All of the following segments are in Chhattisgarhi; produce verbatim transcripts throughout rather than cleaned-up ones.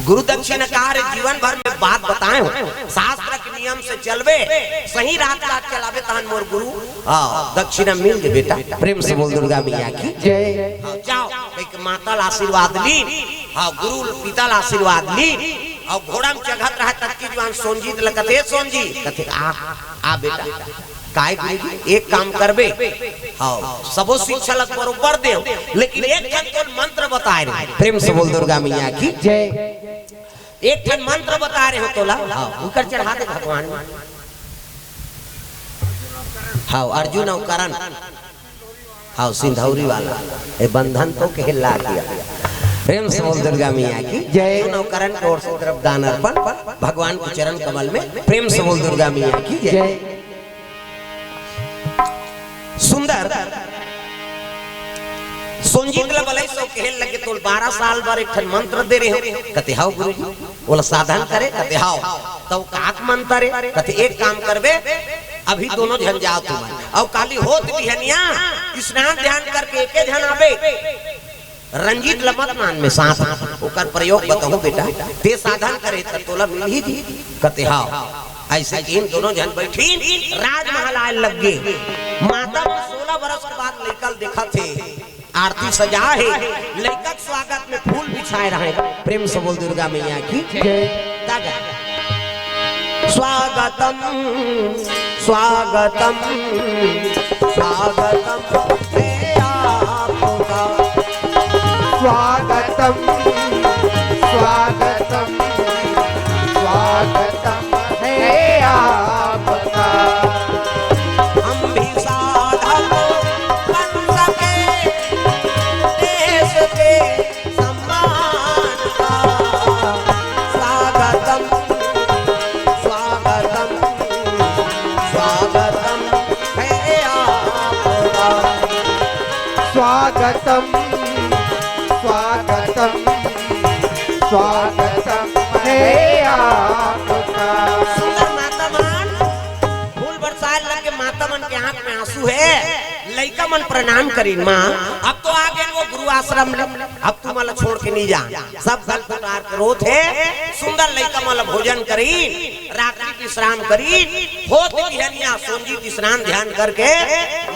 गुरु दक्षिणा का रे जीवन भर में बात बताए हो, शास्त्र के नियम से चलबे, सही रात का चलाबे, तहन मोर गुरु, हाँ, दक्षिणा मिल जे बेटा। प्रेम से बोल दुर्गा मैया की। जय। हाँ, जाओ, एक माता ला आशीर्वाद ली, हाँ, गुरु पिता ला आशीर्वाद ली, अउ घोड़ा में चघत रहे, ततकी जुवान सोनजीत ल कथे, "सोनजी," कथे, "आ, आ बेटा।" "काय गुरुजी?" "एक काम करबे, हाँ, सबो शिक्षा ल बरोबर देव, लेकिन एक ठन तोल मंत्र बताए रहे।" प्रेम से बोल दुर्गा मैया की। जय। "एक ठन मंत्र बताए रहे हो तोला, हाँ, उकर चढ़ा दे भगवान।" हाँ, अर्जुन अउ करण। हाँ, सिंधौरी वाला, ए बंधन तो कहला दिया। प्रेम से बोल दुर्गा मैया की। जय। सुनो, करण की ओर से द्रव्य दान अर्पण भगवान के चरण कमल में। प्रेम से बोल दुर्गा मैया की। जय। जय। सुंदर सोनजीत ल बलई सो कहे लगे, "तोल बारह साल बर एक ठन मंत्र दे रहे हो।" कथे, "हाव गुरुजी।" "ओला साधन करे?" कथे, "हाव।" "तब काक मंत्र हे?" कथे, "एक काम करबे, अभी दोनों झन जाओ तुमन, अउ काली होत बिहनिया स्नान ध्यान करके एके झन आबे, रंजीत ल मत मान में साथ, ओकर प्रयोग बताहूं बेटा, ते साधन करे त तोला मिलही जी।" कथे, "हाव।" अइसे कि इन दोनों झन बैठिन, राजमहल आए लग गे। माता मन सोलह बरस के बाद लइका ल देखत हे, आरती सजा हे, लइका के स्वागत में फूल बिछाए रहे। प्रेम से बोल दुर्गा मैया की। जय। दादा। स्वागतम, स्वागतम, स्वागतम है आपका। स्वागतम, स्वागतम, स्वागतम है आपका। हम भी साधक बन सके देश के सम्मान का। स्वागतम, स्वागतम, स्वागतम है आपका। स्वागतम, स्वागतम, स्वागतम है आपका। सुंदर माता मन फूल बरसाए लगे, माता मन के आंख में आंसू हे। लइका मन प्रणाम करिन, "माँ, अब तो आ गे वो गुरु आश्रम ले, अब तुमन ला छोड़ के नहीं जा।" सब गल उतार के रोत हे। सुंदर लइका मन ला भोजन करिन, रात्रि विश्राम करिन। होत बिहनिया सोनजीत स्नान ध्यान करके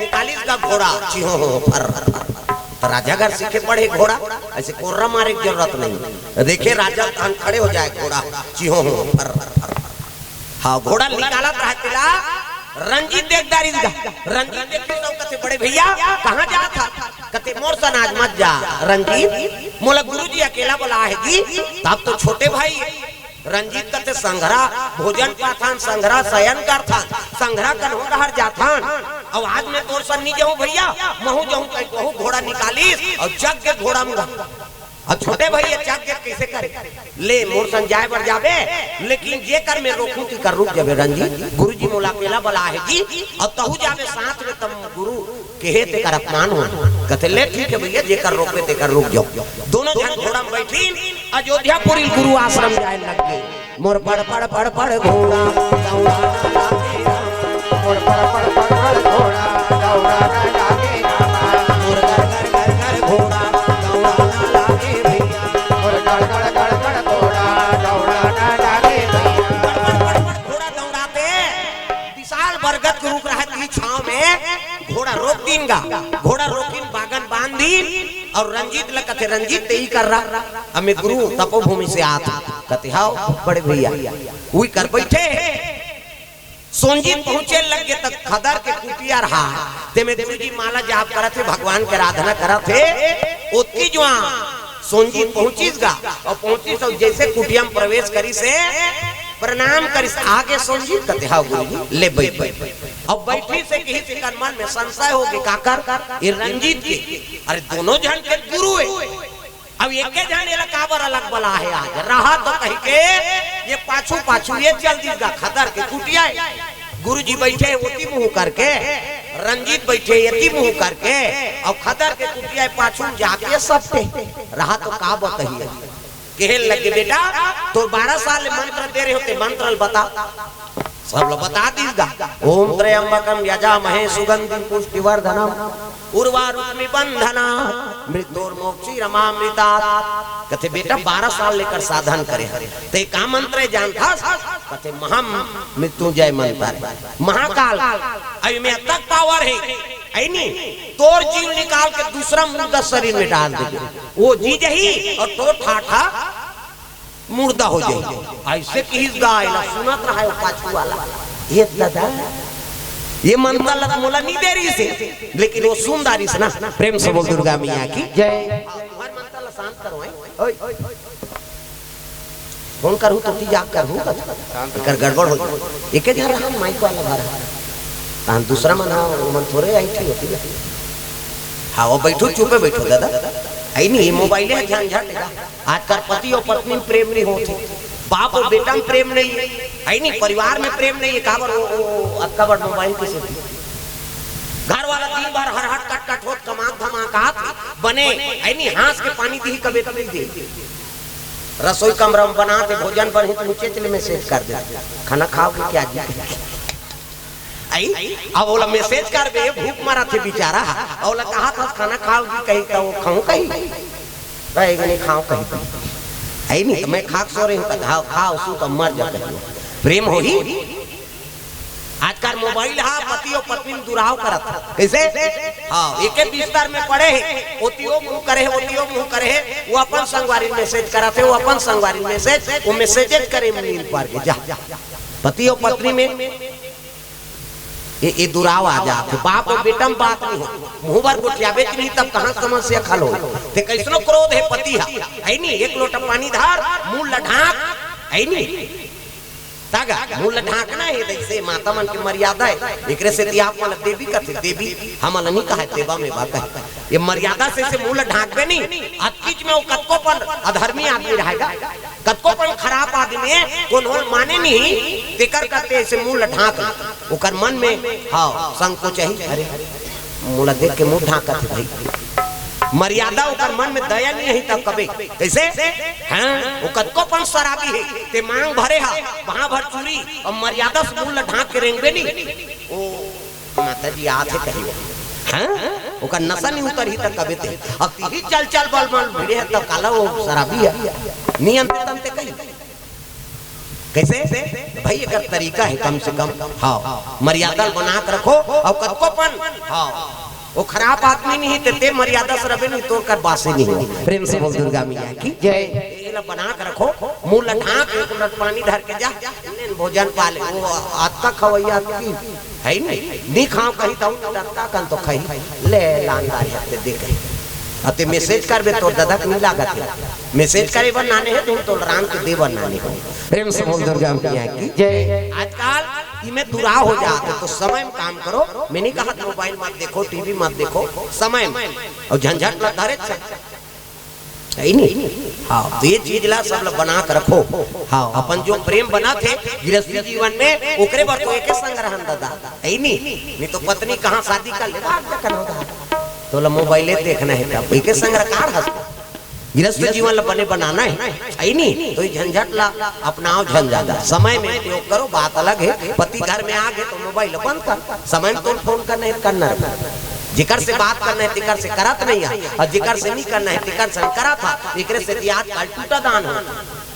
निकालिस गा घोड़ा, चिहो हो, फर, फर, फर। तो राजा घर सीखे पढ़े घोड़ा, अइसे कोर्रा मारे के जरूरत नहीं। देखे राजा तहन खड़े हो जाए घोड़ा, चिहो हो, फर, फर। हाँ, घोड़ा निकालत रहे तेला, रंजीत देख डारिस गा। रंजीत देख के तो कथे, "बड़े भैया, कहाँ जात हस?" कथे, "मोर सन आज मत जा रंजीत, मोला गुरुजी अकेला बलाए हे जी।" तब तो छोटे भाई रंजीत कथे, "संघरा भोजन पाथन, संघरा शयन करथन, संघरा कन्हो डहर जाथन, अउ आज मैं तोर सन नी जाहूं भैया, महूं जाहूं," कहि के वहू घोड़ा निकालिस अउ चघ गे घोड़ा में गा। अब छोटे भैया चघ गे कइसे करे? "ले, मोर सन जाए बर जाबे, लेकिन जेकर मैं रोकहूं, तेकर रुक जाबे रंजीत। गुरुजी मोला अकेला बलाए हे जी, अउ तहू जाबे साथ में, तब गुरु कहे तेकर अपमान हो।" कथे, "ले ठीक हे भैया, जेकर रोकबे तेकर रुक जाहूं।" दोनों झन घोड़ा में बैठिन, अयोध्यापुरी गुरु आश्रम जाए लग गे। मोर पड़ पड़ पड़ पड़ घोड़ा दौड़ा ना लागे राम। मोर पड़ पड़ पड़ पड़ घोड़ा दौड़ा ना लागे राम। मोर गर गर गर गर घोड़ा दौड़ा ना लागे भैया। मोर गड़ गड़ गड़ गड़ घोड़ा दौड़ा ना लागे भैया। पड़ पड़ पड़ पड़ घोड़ा दौड़ाते विशाल बरगद के रूख रहत ही छांव में घोड़ा रोक दीन गा। घोड़ा रोकिन, बागन बांध दीन अउ रंजीत ल कथे, "रंजीत, ते ही कर रहा, अब मैं गुरु तपोभूमि से आत हूं।" कथे, "हाव बड़े भैया।" उही कर बैठे हे। सोनजीत पहुंचे लग गे त खदर के कुटिया रहा, तेमे गुरुजी माला जाप करत हे, भगवान के आराधना करत हे। ओतकी जुवार सोनजीत पहुंचिस गा, अउ पहुंचिस अउ जइसे कुटिया में प्रवेश करिस हे, प्रणाम करिस, "आगे सोनजीत?" कथे, "हाव गुरुजी।" "ले बैठ, बैठ।" अब बैठिस हे कहिस, एकर मन में संशय हो गे, काकर? ये रंजीत के, अरे दोनों झन के गुरु हे, अब एके झन एला काबर अलग बलाए हे आज? रहा तो कहिके ये पाछू पाछू ये चल दिस गा खदर के कुटिया। गुरुजी बैठे ओती मुंह करके, रंजीत बैठे एती मुंह करके, अउ खदर के कुटिया पाछू जाके सपटे। रहा तो का बताही? कहे लगे, "बेटा, तोर बारह साल ले मंत्र दे रहे हो, ते मंत्र ल बता।" सब ला बता दीस गा। ओम त्र्यंबकम यजामहे सुगंधिम पुष्टिवर्धनम उर्वारुकमिव बंधनात् मृत्योर्मोक्षीयमामृतात्। कथे, "बेटा, बारह साल ले एकर साधन करे हस, तैं का मंत्र जानथस?" कथे, "महामृत्युंजय मंत्र हे, महाकाल।" अभी में अतक पावर हे, है नी? तोर जीव निकाल के दूसरा मुर्दा शरीर में डाल देबे, वो जी जही अउ तोर ठाठा मुर्दा हो जाही। अइसे किहिस गा, एला सुनत रहा हे वो पाछू वाला, "ए दादा, ए मंत्र ला त मोला नइ दे रिहिस हे, लेकिन वो सुन डारिस ना।" प्रेम से बोल दुर्गा मैया की जय। तुंहर मंत्र ला शांत करो, हैं? ओए, फोन करहूं त ती जाग करहूं का? एकर गड़बड़ हो जाही। एके झन रहा, माइक वाला भर। तहन दूसरा मन हा, ओमन थोरे आई थी होती ना। हाँ, वो बैठो, चुपे बैठो दादा। है नी, ये मोबाइल हे, झंझट हे गा। आजकल पति अउ पत्नी में प्रेम नइ होत हे, बाप अउ बेटा में प्रेम नइ हे, है नी, परिवार में प्रेम नइ हे। काबर? वो, वो अतका बड़ मोबाइल के सेती। घर वाला दिन भर हरहट कटकट होत, कमाक धमाक आत, बने, है नी, हाँस के पानी दिही कबे त नइ दे। रसोई कमरा में बनात हे, भोजन बनही त नीचे चले मैसेज कर दे, "खाना खाओगे क्या जी?" आई, अब ओला मैसेज करबे, भूख मरत हे बेचारा, अउ ओला कहत हस, "खाना खाओगी?" कही, त वो खाऊं कही? कहेगी, "नहीं खाऊं," कही। है नी, त मैं खा के सो रही हूं, त खाओ, खाओ, सू त मर जा कही। प्रेम होही? आजकल मोबाइल हा पति अउ पत्नी में दुराव करत हे। कइसे? हाँ, एके बिस्तर में पड़े हे, ओतियो मुंह करे हे, ओतियो मुंह करे हे, वो अपन संगवारी मैसेज करत हे, वो अपन संगवारी मैसेज, वो मैसेजेज करे में नींद पर गे जा। पति अउ पत्नी में ये, ये दुराव आ जात हे। बाप अउ बेटा में बात नइ हो, मुंह बर गोठियाबे च नहीं, तब कहाँ समस्या खल हो? ते कइसनो क्रोध हे पति हा, है नी, एक लोटा पानी धर, मुंह ला ढांक, है नी, तागा, मुंह ला ढांकना हे, जइसे माता मन के मर्यादा हे, एकरे सेती आप मन ला देवी कथे, देवी, हमन ला नइ कहे, देवा में बा कहे। ये मर्यादा से, से मुंह ला ढांकबे नहीं, अतकीच में वो कतको पन अधर्मी आदमी रहेगा, कतको पन खराब आदमी हे, कोनो ल माने नहीं, तेकर करते अइसे मुंह ला ढांक ले। ओकर मन में, हाँ, संकोच हे, "अरे, मोला देख के मुंह ढांकत हे भाई।" मर्यादा ओकर मन में दया नइ हे, तब कबे, कइसे? हाँ, वो कतको पन शराबी हे, ते मांग भरे हा, वहां भर चूरी, अउ मर्यादा से मुंह ला ढांक के रेंगबे नहीं। ओ, माता जी आत हे कही। हाँ? ओकर नशा नइ उतरही त कबे ते। अब तिही चल चल बल बल भिड़े हे त काला वो शराबी हे। नइ अंते तंते कही। कइसे? भाई एकर तरीका हे कम से कम। हाँ। मर्यादा बना के रखो अउ कतको पन। हाँ। वो खराब आदमी नइ हे ते, ते मर्यादा से रबे नहीं, तोर कर बासे नइ हो। प्रेम से बोल दुर्गा मैया की जय। एला बना के रखो, मुंह ला ढांक, एक लोटा पानी धर के जा, लेन भोजन पा ले। वो अतका खवैया अतकी हे नहीं, नइ खाओं कही त अतका कन तो खाही, ले लानदार हे ते दे कही। अते मैसेज करबे तोर ददा के नइ लागत हे, मैसेज करे बर नाने हे, तुम तोल राम के दे बर नाने हो। प्रेम से बोल दुर्गा मैया की जय। आजकल इमे दुराव हो जात हे, तो समय में काम करो। मैं नइ कहत मोबाइल मत देखो, टीवी मत देखो, समय में। अउ झंझट ला धरे हे नहीं? हाँ, तो ये चीज ला सब ला बना के रखो। हाँ, अपन जो प्रेम बनत हे गृहस्थी जीवन में, ओकरे बर तो एके संग रहन ददा, हे नहीं? नहीं तो पत्नी कहाँ शादी कर ले, भाग जा कनो दा। तोला मोबाइले देखना हे तब, एके संग रह काढ़ हंस। गृहस्थ जीवन ला बने बनाना हे, हे नहीं? तो ये झंझट ला अपनाओ झन जादा। समय में उपयोग करो, बात अलग हे। पति घर में आ गे तो मोबाइल बंद कर, समय में तोर फोन करना हे, करना हे। जेकर से बात करना हे, तेकर से करत नहीं हे, अउ जेकर से नइ करना हे, तेकर से करत हे। एकरे से कि आजकल टूटा दान हो।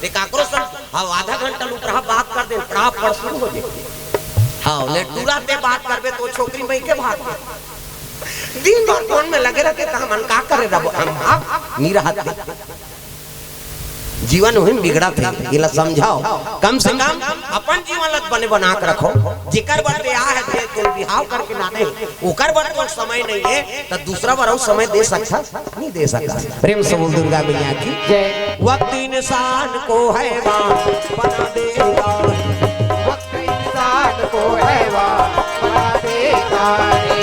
ते काकरो संग, हाँ, आधा घंटा लुपरहा बात कर दे, पड़ाव पड़ शुरू हो जाए। हाँ, ले टूरा ते बात करबे तो छोकरी मइके भाग दे। दिन भर फोन में लगे रहते त हमन का करे रहबो? हम भाग नहीं रहत हे। जीवन उही में बिगड़त हे, एला समझाओ। कम से कम अपन जीवन ला बने बना के रखो। जेकर बर ते आ हे, ते तोर बिहाव करके लाने हे, ओकर बर तोर समय नहीं हे, त दूसरा बर अउ समय दे सकथस, नहीं दे सकथस। प्रेम से बोल दुर्गा मैया की जय। वक्त इंसान को हैवान बना देता है। वक्त इंसान को हैवान बना देता है।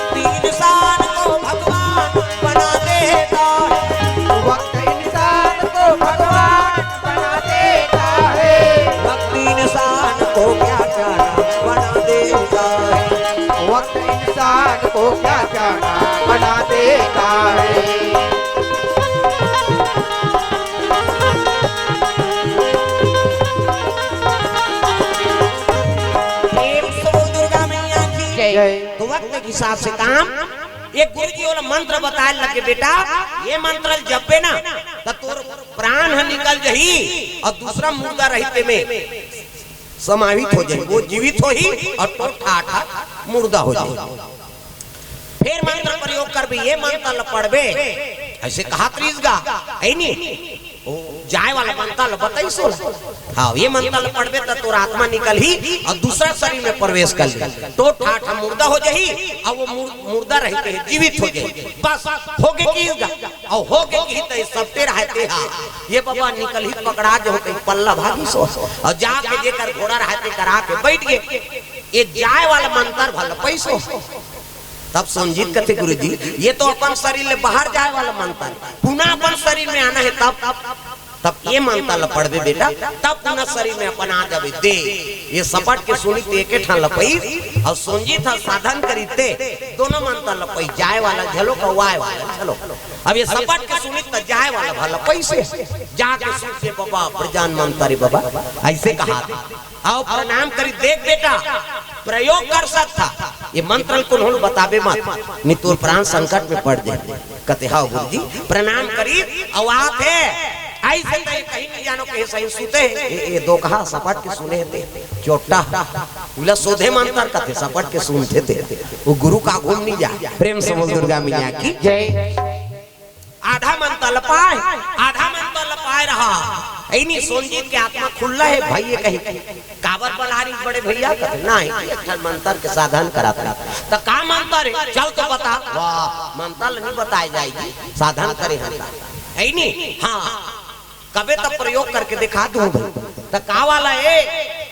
वक्त इंसान को भगवान बना देता है। वक्त इंसान को भगवान बना देता है। वक्त इंसान को क्या जाना बना देता है। वक्त इंसान को क्या जाना बना देता है। तो वक्त के हिसाब से काम। एक गुरुजी ओला मंत्र बताए लगे, "बेटा, ये मंत्र ल जपबे ना, त तोर प्राण ह निकल जही अउ दूसरा मुर्दा रहिते में समाहित हो जाही, वो जीवित होही अउ तोर ठाठ ह मुर्दा हो जाही।" फेर मंत्र प्रयोग करबे, ये मंत्र ल पढ़बे, अइसे कहत रहिस गा, हे नी? ओ, जाए वाला मंत्र ल बताइस ओला। हाँ, ये मंत्र ल पढ़बे त तोर आत्मा निकलही अउ दूसरा शरीर में प्रवेश कर ले। तोर ठाठ ह मुर्दा हो जाही अउ वो मुर-, मुर्दा रहिते जीवित हो जाही। बस, होगे कहिस गा, अउ होगे कहिस त सब तेरा हे ते हा। ये बबा निकलही पकड़ा जो कहीं पल्ला भागिस ओ। अउ जाके जेकर घोड़ा रहिते करा के बइठ गे। ये जाए वाला मंत्र भला पइस ओ। तब सोनजीत कथे, "गुरुजी, ये तो अपन शरीर ले बाहर जाए वाला मंत्र, पुनः अपन शरीर में आना हे तब, तब ये मंत्र ल पढ़बे बेटा, तब पुनः शरीर में अपन आ जाबे।" दे, ये सपट के सुनिस त एके ठन ल पइस, अउ सोनजीत ह साधन करिस ते दोनों मंत्र ल पइस, जाए वाला घलो अउ आए वाला घलो। अब ये सपट के सुनिस त जाए वाला भला पइस, जाके सुनिस, "बबा, बड़ जान मंत्र हे बबा," अइसे कहा। अउ प्रणाम करिस, "देख बेटा, प्रयोग कर सकथस, ये मंत्र ल कोनो ल बताबे मत, नहीं तोर प्राण संकट में पड़ जाही।" कथे, "हव गुरुजी।" प्रणाम करिस, अउ आथे, अइसे त कहीं नहीं जानो कहे सही सुते हे। ए, ए, दो कहा सपट के सुने हे ते, चोट्टा, उला सोधे मंत्र कथे, सपट के सुनथे ते, वो गुरु का घूम नहीं जा। प्रेम से बोल दुर्गा मैया की जय। आधा मंत्र ल पाय, आधा मंत्र ल पाय रहा। अइनी सोनजीत के आत्मा खुल्ला हे, भाई ये कही, "काबर बलारी बड़े भैया?" कथे, "नहीं, एक ठन मंत्र के साधन करत रहा।" "त का मंत्र हे? चल तो बता।" "वाह, मंत्र ल नहीं बताए जाही, साधन करे हन।" अइनी, हाँ, कबे त प्रयोग करके देखा दूं भाई। त का वाला हे?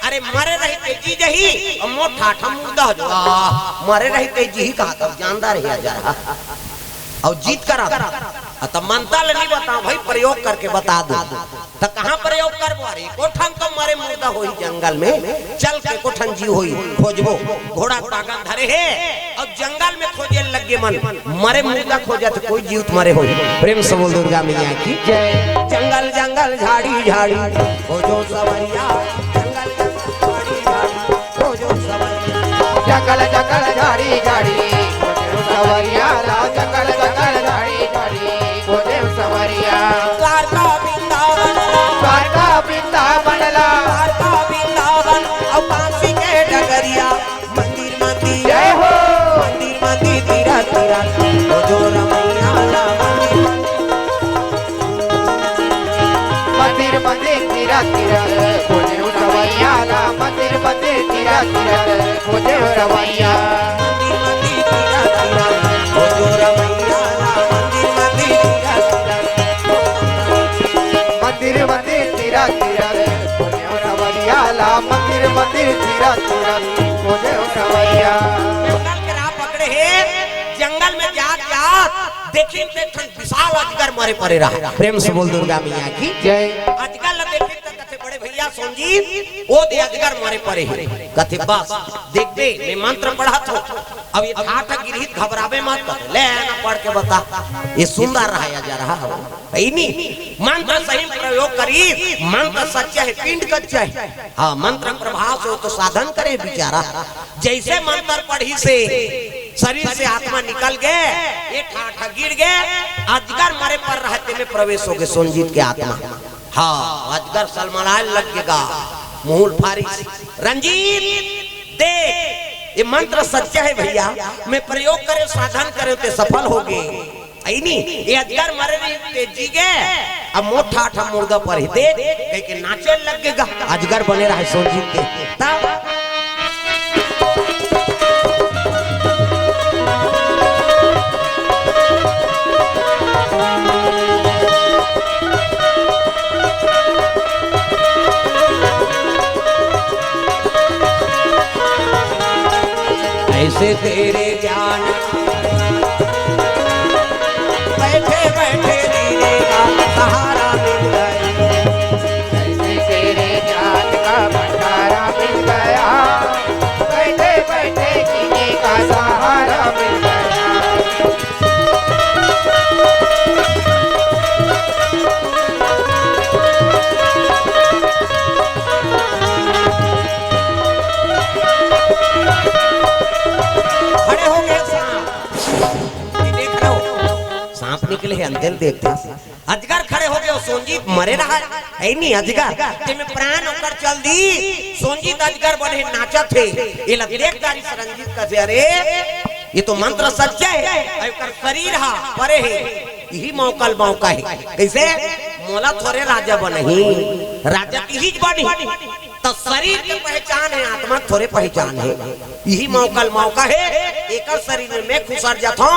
"अरे मरे रहिते जी जही, अउ मोर ठाठ ह मुर्दा हो जाही।" "वाह, मरे रहिते जी ही कहा त जानदार हे अजर हा।" अउ जीत करा था। अ, त मंत्र ल नहीं बताओ भाई, प्रयोग करके बता दो। त कहाँ प्रयोग करबो? अरे, एको ठन तो मरे मुर्दा होही जंगल में, चल के एको ठन जीव होही, खोजबो। घोड़ा के बागन धरे हे, अउ जंगल में खोजे लगे मन, मरे मुर्दा खोजत कोई जीवित मरे होही। प्रेम से बोल दुर्गा मैया की जय। जंगल जंगल झाड़ी झाड़ी खोजो सवरिया, जंगल जंगल झाड़ी झाड़ी खोजो सवरिया। जंगल जंगल झाड़ी झाड़ी खोजे सवरिया ला, जंगल जंगल झाड़ी झाड़ी खोजे सवरिया। द्वारका वृंदावन ला, द्वारका वृंदावन ला, द्वारका वृंदावन अउ काशी के डगरिया। मंदिर मंदिर जय हो। मंदिर मंदिर तीरथ तीरथ खोजो रमैया ला, मंदिर मंदिर मंदिर तीरथ तीरथ खोजे रमैया ला, मंदिर मंदिर तीरथ तीरथ खोजे रमैया। मंदिर मंदिर तीरथ तीरथ खोजो रमैया ला, मंदिर मंदिर तीरथ तीरथ। मंदिर मंदिर तीरथ तीरथ खोजे रमैया ला, मंदिर मंदिर तीरथ तीरथ खोजे रमैया। जंगल के राह पकड़े हे, जंगल में जात जात देखिन ते ठन विशाल अजगर मरे परे रहा। प्रेम से बोल दुर्गा मैया की जय। अजगर ल देखिन त कथे, "बड़े भैया सोनजीत, ओ दे अजगर मरे परे हे।" कथे, "बस देखबे, मैं मंत्र पढ़त हों, अब ये ठाठ गिरही त घबराबे मत।" कथे, "ले ना पढ़ के बता, ये सुंदर रहा या जरहा हो, हे नी?" मंत्र सही प्रयोग करिस, मंत्र सच्चा हे, पिंड कच्चा हे। हाँ, मंत्र प्रभाव से वो तो साधन करे बिचारा। जइसे मंत्र पढ़िस हे, शरीर से आत्मा निकल गे, ये ठाठ ह गिर गे, अजगर मरे पर रहिते में प्रवेश होगे सोनजीत के आत्मा। हाँ, अजगर सलमलाए लग गे गा, मुँह ल फारिस, "रंजीत, देख, ये मंत्र सच्चा हे भैया, मैं प्रयोग करेंव, साधन करेंव, ते सफल होगे।" हे नी, ये अजगर मरे रहिते जी गे, अब मोर ठाठ ह मुर्दा परही, देख, कहिके नाचे लग गे गा, अजगर बने रहे सोनजीत के। तब ऐसे तेरे ज्ञान, बैठे बैठे जीने का सहारा मिल गया। ऐसे तेरे ज्ञान का भंडारा मिल गया, बैठे बैठे जीने का सहारा मिल गया। हे अंतेल देख था। अजगर खड़े हो गए, सोंजित मरे रहा है, नहीं अजगर, तेमे प्राण ओकर चल दी। सोंजित अजगर बने नाचत हे, एला देख दारी से रंजीत कथे, अरे ये तो मंत्र सच्चा है, अउ एकर शरीर हा परे हे, यही मौका ल मौका है। कैसे? मोला थोरे राजा बनही, राजा तिही बनही। त शरीर के पहचान हे, आत्मा के थोरे पहचान हे। यही मौका ल मौका हे, एकर शरीर में मैं खुसर जाथों,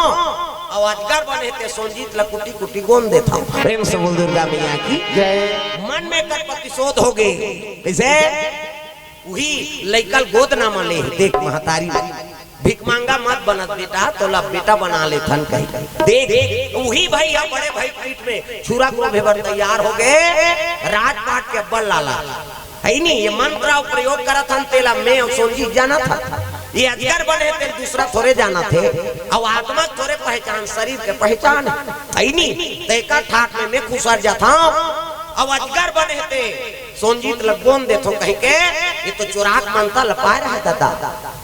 अउ अजगर बने ते सोंजित ल कुटी कुटी गोंद देथों। प्रेम से बोल दुर्गा मैया की जय। मन में कर प्रतिशोध हो गए। कैसे? उही लइका ल गोद ना म ले, देख महतारी, भिखमंगा मत बनत बेटा, तोला बेटा बना लेथन कही। देख, उही भाई ह बड़े भाई पीठ में छुरा गोभे बर तैयार हो गए, राजपाट के अब्बल लाला। है नी, ये मंत्र अउ प्रयोग करत हन, तेला मैं अउ सोंजी जानत हन। ये अजगर बने, तेल दूसरा थोरे जानत हे। अउ आत्मा थोरे पहचान, शरीर के पहचान है। है नी, त एकर ठाट में मैं खुसर जाथों। अउ अजगर बने ते सोंजित ल गोंद देथों कहि के, ये तो चोराक मंत्र ल पाए रहे दादा।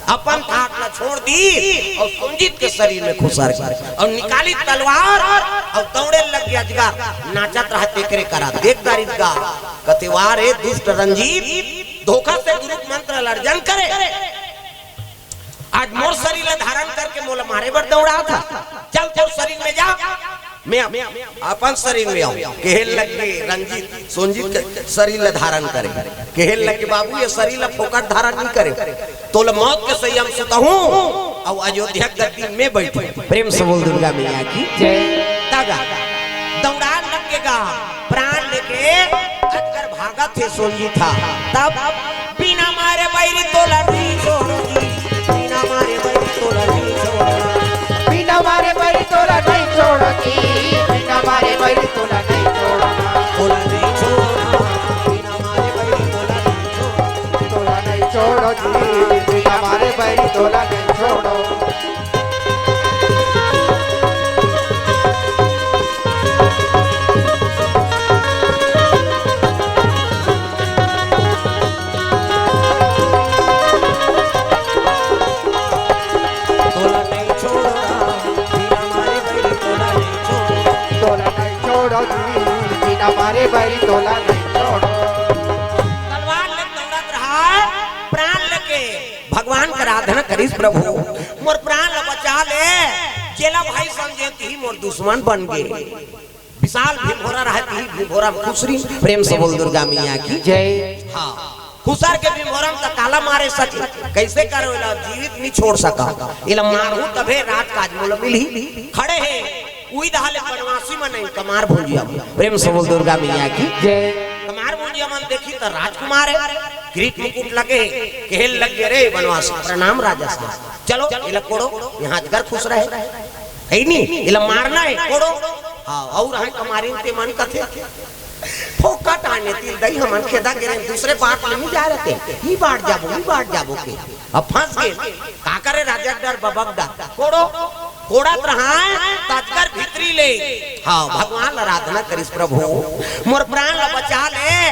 अपन ठाट ल छोड़ दी अउ सोंजित के शरीर में खुसर गई अउ निकाली तलवार अउ दौड़े लग गया अजगर, नाचत रहा तेकरे करा। देख दारी गा, कथे वाह रे दुष्ट रंजीत, धोखा से गुरु के मंत्र ल अर्जन करे। आज मोर शरीर ल धारण करके मोला मारे बर दौड़ात हस। चल तोर शरीर में जा, मैं अपन शरीर में आऊं। कहे लगे रंजीत, सोंजित के शरीर ल धारण करे। कहे लगे बाबू, ये शरीर ल फोकट धारण नहीं करे, तोला मौत के सैया म सुतहूं अउ अयोध्या गद्दी में बैठहूं। प्रेम से बोल दुर्गा मैया की जय। तब दौड़ान लग के गा, प्राण लेके अजगर भागत हे सोंजित ह। तब बिना मारे बैरी तोला नहीं छोड़ों जी, बिना मारे बैरी तोला नहीं छोड़ों। बिना मारे बैरी तोला नहीं छोड़ों जी, बिना मारे बैरी तोला नहीं छोड़ों। तोला नहीं छोड़ों, बिना मारे बैरी तोला नहीं छोड़ों। तोला नहीं छोड़ों जी, बिना मारे बैरी तोला नहीं छोड़ों। तोला नहीं छोड़ों, बिना मारे बैरी तोला नहीं छोड़ों। तोला नहीं छोड़ों जी, बिना मारे बैरी तोला नहीं छोड़ों। तलवार ले दौड़त रहा, प्राण लेके भगवान के आराधना करिस, प्रभु मोर प्राण ल बचा ले। जेला भाई समझे तिही मोर दुश्मन बन गे। विशाल भीमभोरा रहे तिही भीमभोरा म खुसरी। प्रेम से बोल दुर्गा मैया की जय। हाँ, खुसर के भीमभोरा म त काला मारे सके, कैसे करो एला जीवित नहीं छोड़ सका। एला मारहूं तभे राजकाज मोला मिलही। खड़े हे उही दहा ले बनवासी मन हे, कमार भुंजिया मन। प्रेम से बोल दुर्गा मैया की जय। कमार भुंजिया मन देखही त राजकुमार हे, किरीट मुकुट लगे हे, कहे लग गे, "रे बनवासी, प्रणाम राजा साहब, चलो एला कोड़ो, यहाँ अजगर खुसरा हे, है नी, एला मारना हे, कोड़ो।" हाँ, अउ रहे कमारिन ते मन कथे, फोकट आने तिल दई, हमन खेदा गे रहेन, दूसरे बाट ले नहीं जा रहे थे, ई बाट जाबो, ई बाट जाबो के। अब फंस गे। का करे राजा के डर, बबा के डर। कोड़ो, कोड़त रहा हे, त अजगर भीतरी ले। हाँ, भगवान ल आराधना करिस, "प्रभु, मोर प्राण ल बचा ले,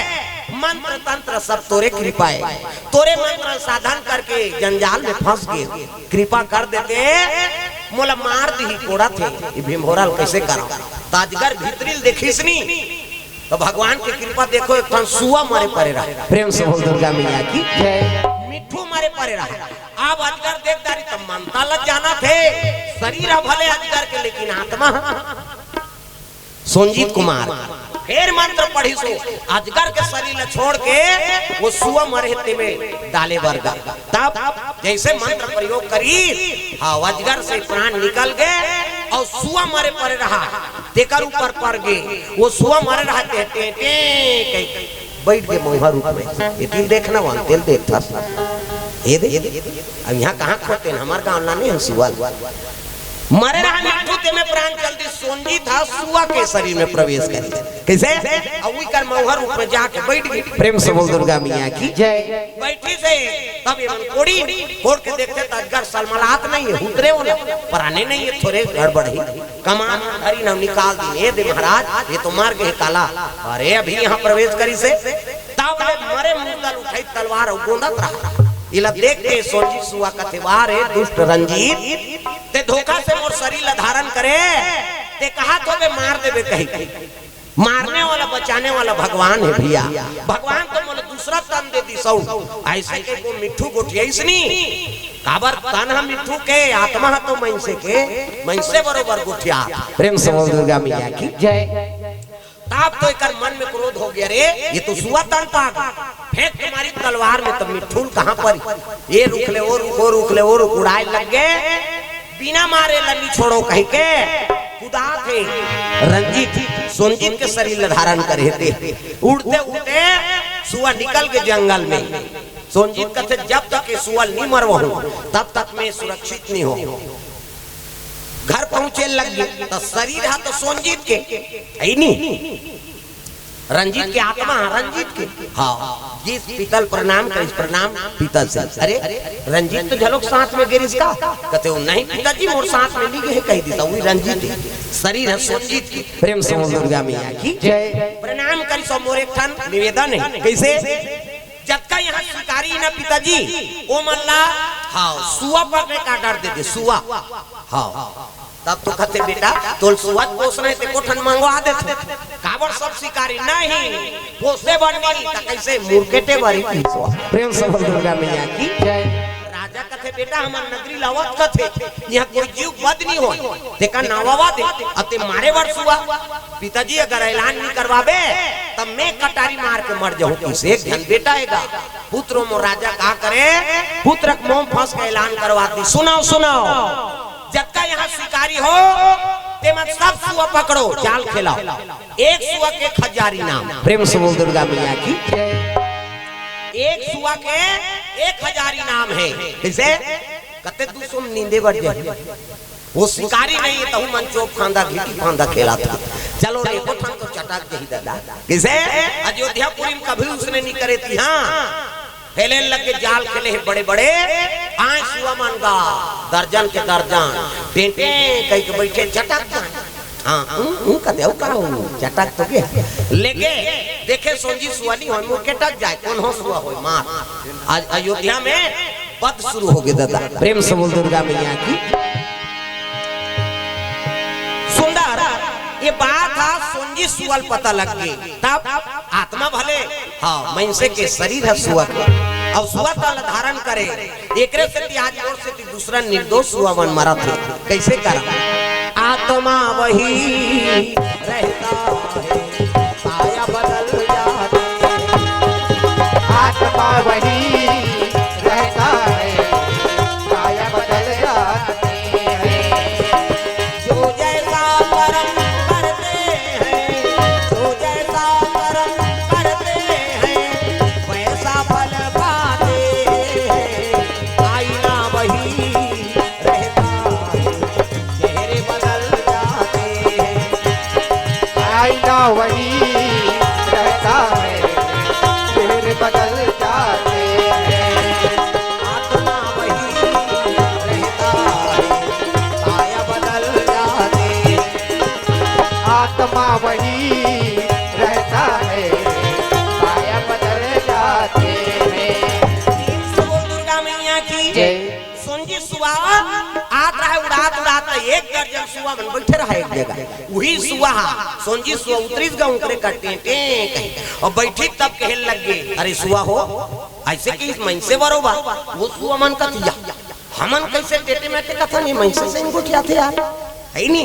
मंत्र तंत्र सब तोरे कृपा हे, तोरे मंत्र साधन करके जंजाल में फंस गे, कृपा कर देते, मोला मार दिही, कोड़त हे, ये भीमभोरा ल कैसे करा?" त अजगर भीतरी ल देखिस नी, त भगवान के कृपा देखो, एक ठन सुआ मरे परे रहा। प्रेम से बोल दुर्गा मैया की जय। मिट्ठू मरे परे रहा। अब अजगर देख दारी त मनता ल जानत हे, शरीर ह भले अजगर के, लेकिन आत्मा ह सोंजीत कुमार। फेर मंत्र पढ़िस ओ, अजगर के शरीर ल छोड़ के ओ सुआ मरे हे तेमे डाले बर गा। तब जैसे मंत्र प्रयोग करिस, हाँ, अजगर से प्राण निकल गे अउ सुआ मरे परे रहा, तेकर ऊपर पर गे। ओ सुआ मरे रहा, ते, ते, ते, कहि बइठ गे मउहा रूख में। एती ल देखना, वहां तेल देखथस। ए दे, अब इहां कहां खोते हन, हमर गांव ला नहीं हन सुआ। मरे रहा मिट्ठू, तेमे प्राण चल दिस, सोंजीत ह सुआ के शरीर में प्रवेश करिस। कैसे? अउ उही कर मउहा रूख में जाके बइठ गे। प्रेम से बोल दुर्गा मैया की जय। बइठिस हे, तब एमन कोड़ी, कोड़ के देखथे त अजगर सलमलात नहीं हे, उतरे हो ना, पराने नहीं हे, थोरे गड़बड़ हे। कमान धरिन अउ निकाल दिन, ए दे महाराज, ये तो मर गे काला। अरे अभी यहां प्रवेश करिस हे। तब ले मरे मुर्दा ल उठाई तलवार अउ गोंदत रहा। एला देख के सोंजीत सुआ कथे, "वाह रे दुष्ट रंजीत, ते धोखा से मोर शरीर ल धारण करे, ते कहा तो बे मार देबे कही। मारने वाला, बचाने वाला भगवान हे भइया। भगवान तो मोला दूसरा तन दे दिस। अइसे कहिके मिट्ठू गोठियाइस नी। काबर तन ह मिट्ठू के, आत्मा ह तो मइनसे के, मइनसे बरोबर गोठिया। प्रेम से बोल दुर्गा मैया की जय। तब तो एकर मन में क्रोध हो गे, अरे ये तो सुआ तन पागे, फेंक के मारिस तलवार में, त मिट्ठू ल कहाँ परी? ये रुख ले वो रुख, वो रुख ले वो रुख, उड़ाय लग गे। बिना मारे ल नी छोड़ों कहिके कुदाथे। रंजीत, सोनजीत के शरीर ल धारण करे हे ते। उड़ते उड़ते सुआ निकल गे जंगल में। सोनजीत कथे, जब तक ये सुआ ल नी मरवाहूं, तब तक मैं सुरक्षित नी हों। घर पहुंचे लग गे, त शरीर ह तो सोनजीत के, हे नी? रंजीत के आत्मा ह रंजीत के। हाँ, गिस पिता ल प्रणाम करिस, प्रणाम पिताजी। अरे, रंजीत तो घलोक साथ में गे रिहिस का? कथे, ओ नहीं पिताजी, मोर साथ में नी गे हे, कहि दिस, उही रंजीत हे। शरीर ह सोनजीत के। प्रेम से बोल दुर्गा मैया की जय। प्रणाम करिस, मोर एक ठन निवेदन हे। कइसे? जतका यहाँ शिकारी ना पिताजी, ओ मन ला, हाँ, सुआ पकड़े का order दे दे, सुआ। हाँ। तब तो कथे, बेटा, तोल सुआ पोसना हे, ते एको ठन मंगवा देथों। काबर सब शिकारी? नहीं, पोसे बर नहीं, त कइसे? मुरकेटे बर ही। प्रेम से बोल दुर्गा मैया की जय। राजा कथे, बेटा, हमर नगरी ल आवत कथे, यहाँ कोई जीव बध नी होय, तेकर नाव अवा दे। अब ते मारे बर सुआ, पिताजी अगर ऐलान नी करवाबे, तब मैं कटारी मार के मर जाहूं। कइसे? एक झन बेटा हे गा। पुत्र मोर राजा का करे, पुत्र के मोह फंस के ऐलान करवा दिस। सुनव, सुनव, जतका यहाँ शिकारी हो, ते मन सब सुआ पकड़ो, जाल खेलाव। एक सुआ के एक हजार इनाम। प्रेम से बोल दुर्गा मैया की। एक सुआ के एक हजार इनाम हे। कइसे? कते दू सौ म नींदे बर जाही। ओ शिकारी नहीं हे, तहू मन चोप फांदा, घिटी फांदा खेलाथे। चलो रे, एको ठन तो चटक जाही दादा। कइसे? अयोध्यापुरी म कभी उसने नी करे थे, हाँ। हेले लग गे, जाल खेले हे बड़े बड़े, आय सुआ मन गा, दर्जन के दर्जन, टेंटे कहिके बइठे, चटक जाय। हाँ, ऊ, ऊ कथे, अउ का हो, चटक तो गे। लेके देखे सोनजी सुआ नी होय, मुरकेटक जाय, कोनो सुआ होय, मार। आज अयोध्या में बध शुरू हो गे दादा। प्रेम से बोल दुर्गा मैया की। सुंदर, ये बात ह सोनजी सुआ ल पता लग गे। तब आत्मा भले, हाँ, मइनसे के शरीर ह सुआ के, अउ सुआ तन धारण करे। एकरे सेती आज मोर सेती दूसरा निर्दोष सुआ मन मरत हे। कइसे करन? आत्मा वही रहता है, काया बदल जाते हैं। आत्मा वही रहता है, काया बदल जाते हैं। जो जैसा कर्म करते हैं, जो जैसा कर्म करते हैं, वैसा फल पाते हैं। आईना वही रहता है, चेहरे बदल जाते हैं। आईना वही रहता है, चेहरे बदल जाते हैं। आत्मा वही रहता है, काया बदल जाते हैं। आत्मा वही रहता है, काया बदल जाते हैं। प्रेम से बोल दुर्गा मैया की जय। सोनजी सुआ आत रहे उड़ात उड़ात, एक दर्जन सुआ मन बइठे रहे एक जगह। उही सुआ ह, सोनजी सुआ उतरिस गा, ओकरे करा टें टें कही। अउ बइठिस तब कहे लग गे, अरे सुआ हो, अइसे कहिस मइनसे बरोबर। ओ सुआ मन कथे, या, हमन कइसे टेंटे मेंटे कथन, ये मइनसे सही गोठियाथे यार, हे नी?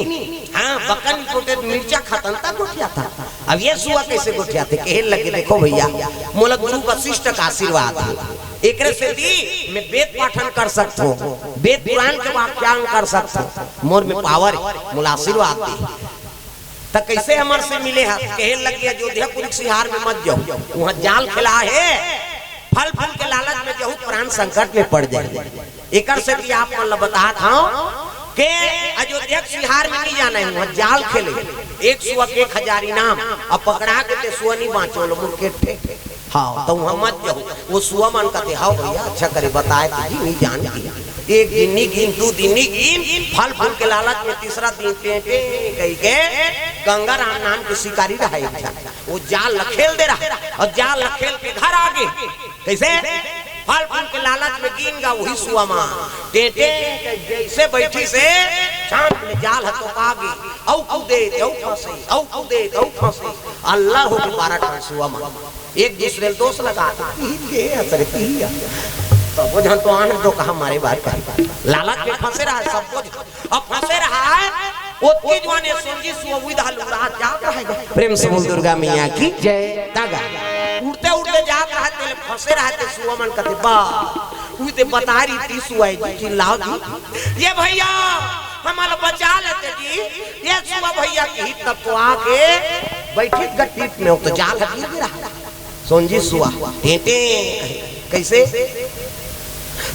हाँ, बकन गोठे मिर्चा खाथन त गोठियाथन। अब ये सुआ कइसे गोठियाथे? कहे लगे, देखो भइया, मोला गुरु वशिष्ठ के आशीर्वाद हे, एकरे सेती मैं वेद पाठन कर सकथों, वेद पुराण के व्याख्यान कर सकथों, मोर में power हे, मोला आशीर्वाद दे। त कइसे हमर से मिले हस? कहे लगे, अयोध्यापुरी के सिहार में मत जाव, उहाँ जाल खेला हे, फल फूल के लालच में जाहू, प्राण संकट में पड़ जाही। एकर सेती आप मन ल बतात हंव के अयोध्या के सिहार में नी जाना हे, उहाँ जाल खेले, एक सुआ के एक हजार इनाम, अउ पकड़ा गे ते सुआ नी बांचे, ओला मुरकेटथे। हाँ, त उहाँ मत जाहू। ओ सुआ मन कथे, हव भइया, अच्छा करे बताय त जी, नी जानती। एक दिन नी गिन, दू दिन नी गिन, फल फूल के लालच में तीसरा दिन टें टें कहिके गंगाराम नाम के शिकारी रहा एक झन, ओ जाल ल खेल दे रहा, अउ जाल ल खेल के घर आ गे। कइसे? फल फूल के लालच में गिन गा उही सुआ मन। टें टें कहि जइसे बइठिस हे, टांग ले जाल ह तो पागे, अउ कूदे ते अउ फंसे, अउ कूदे ते अउ फंसे। अल्लाह हो के बारह ठन सुआ मन एक दूसरे ल दोष लगाथे, "तिही दे हस रे, तिही ह।" तबो झन तो आन दो कहा मारे बात कर। लालच में फंसे रहा है सब कुछ। अब फंसे रहा है, ओतकी जुवार ए सोंजी सुआ उही डहर लुढ़ात जात रहा है। प्रेम से बोल दुर्गा मैया की जय। तागा। उड़ते उड़ते जात रहा है, तेले फंसे रहा है, ते सुआ मन कथे, "बा, उही ते बता रही थी सुआ है जी, चिल्लाओ जी। ये भैया, हमला बचा लेते जी।" ये सुआ भैया की तब तो आके बैठी गट्टी में, तो जाल ह गिर गिरा। सोंजी सुआ, टेंटे, कैसे?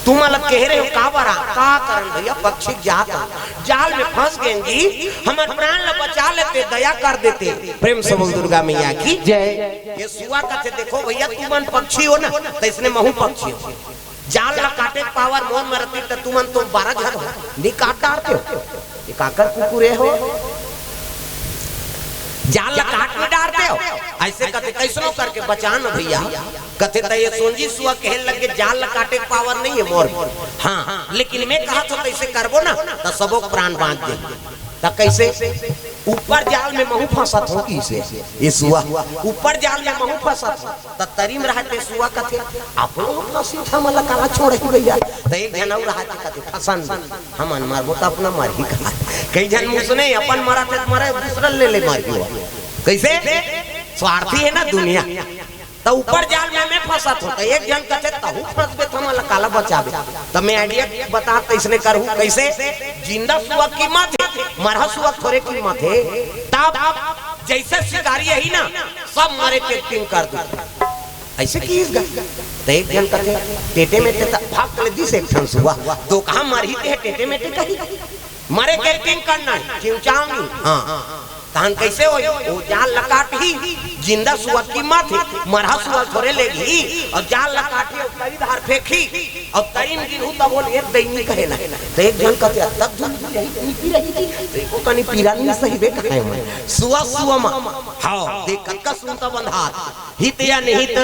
तुमला कहे रहे हो, का बरा, का करन भैया, पक्षी जात ह, जाल में फंस गेन जी, हमर प्राण ला बचा लेते, दया कर देते। प्रेम से बोल दुर्गा मैया की जय। ये सुआ कथे, "देखो भैया, तुमन पक्षी हो ना, तो इसने महू पक्षी हो। जाल ला काटे के पावर मोर में रहितिस त तुमन तो बारह झन हो, नी काट डारते हो। ये काकर कुकुरे हो, जाल ला काट नी डारते हो।" ऐसे कथे, "कैसनो करके बचा न भैया।" कथे, "त ये सोंजी सुआ कहे लगे, जाल ला काटे के पावर नहीं है मोर में। हाँ, लेकिन मैं कहा तो कैसे करबो ना, त सबो प्राण बांच दे।" त कैसे? "ऊपर जाल में महू फंसत हो किसे, ये सुआ, ऊपर जाल में महू फंसत हो।" त तरी में रहते सुआ कथे, "अपन फंसी था, मला काला छोड़ ही भैया।" त एक झन अउ रहते कथे, "फंसन दे, हमन मरबो त अपना मरही कहा।" कई झन मुसने अपन मरत हे त मरे, दूसरा ले ले मरही हुआ। कैसे? स्वार्थी है ना दुनिया। त ऊपर जाल में मैं फंसत हो, त एक झन कथे, "तहू फंसबे त हमला काला बचाबे।" त मैं idea बता, कैसने करहूं, कैसे? जिंदा सुआ कीमत है, मरहा सुआ थोरे कीमत है। तब जैसे शिकारी यही ना, सब मरे के acting कर दू। ऐसे किहिस गा। त एक झन कथे, "टेटे मेटे त भाग तले दिस एक ठन सुआ, तो कहा मरही ते टेटे मेटे कही।" मरे के acting करना है, चिंचावनी। हाँ। तहन कैसे होई? वो जाल ला काटही, जिंदा सुआ कीमत है, मरहा सुआ थोरे लेगही, अउ जाल ला काटही, अउ तरी डहर फेंकही, अउ तरी में गिरहू तब बोल, "एक दैनी कहे ना।" त एक झन कथे, "तब झन गिरही, गिरही, गिरही।" त एको कनी पीरा नहीं सही बे कहे मैं। सुआ, सुआ मा। हाँ, देख कतका सुनता बंधात। हित या निहित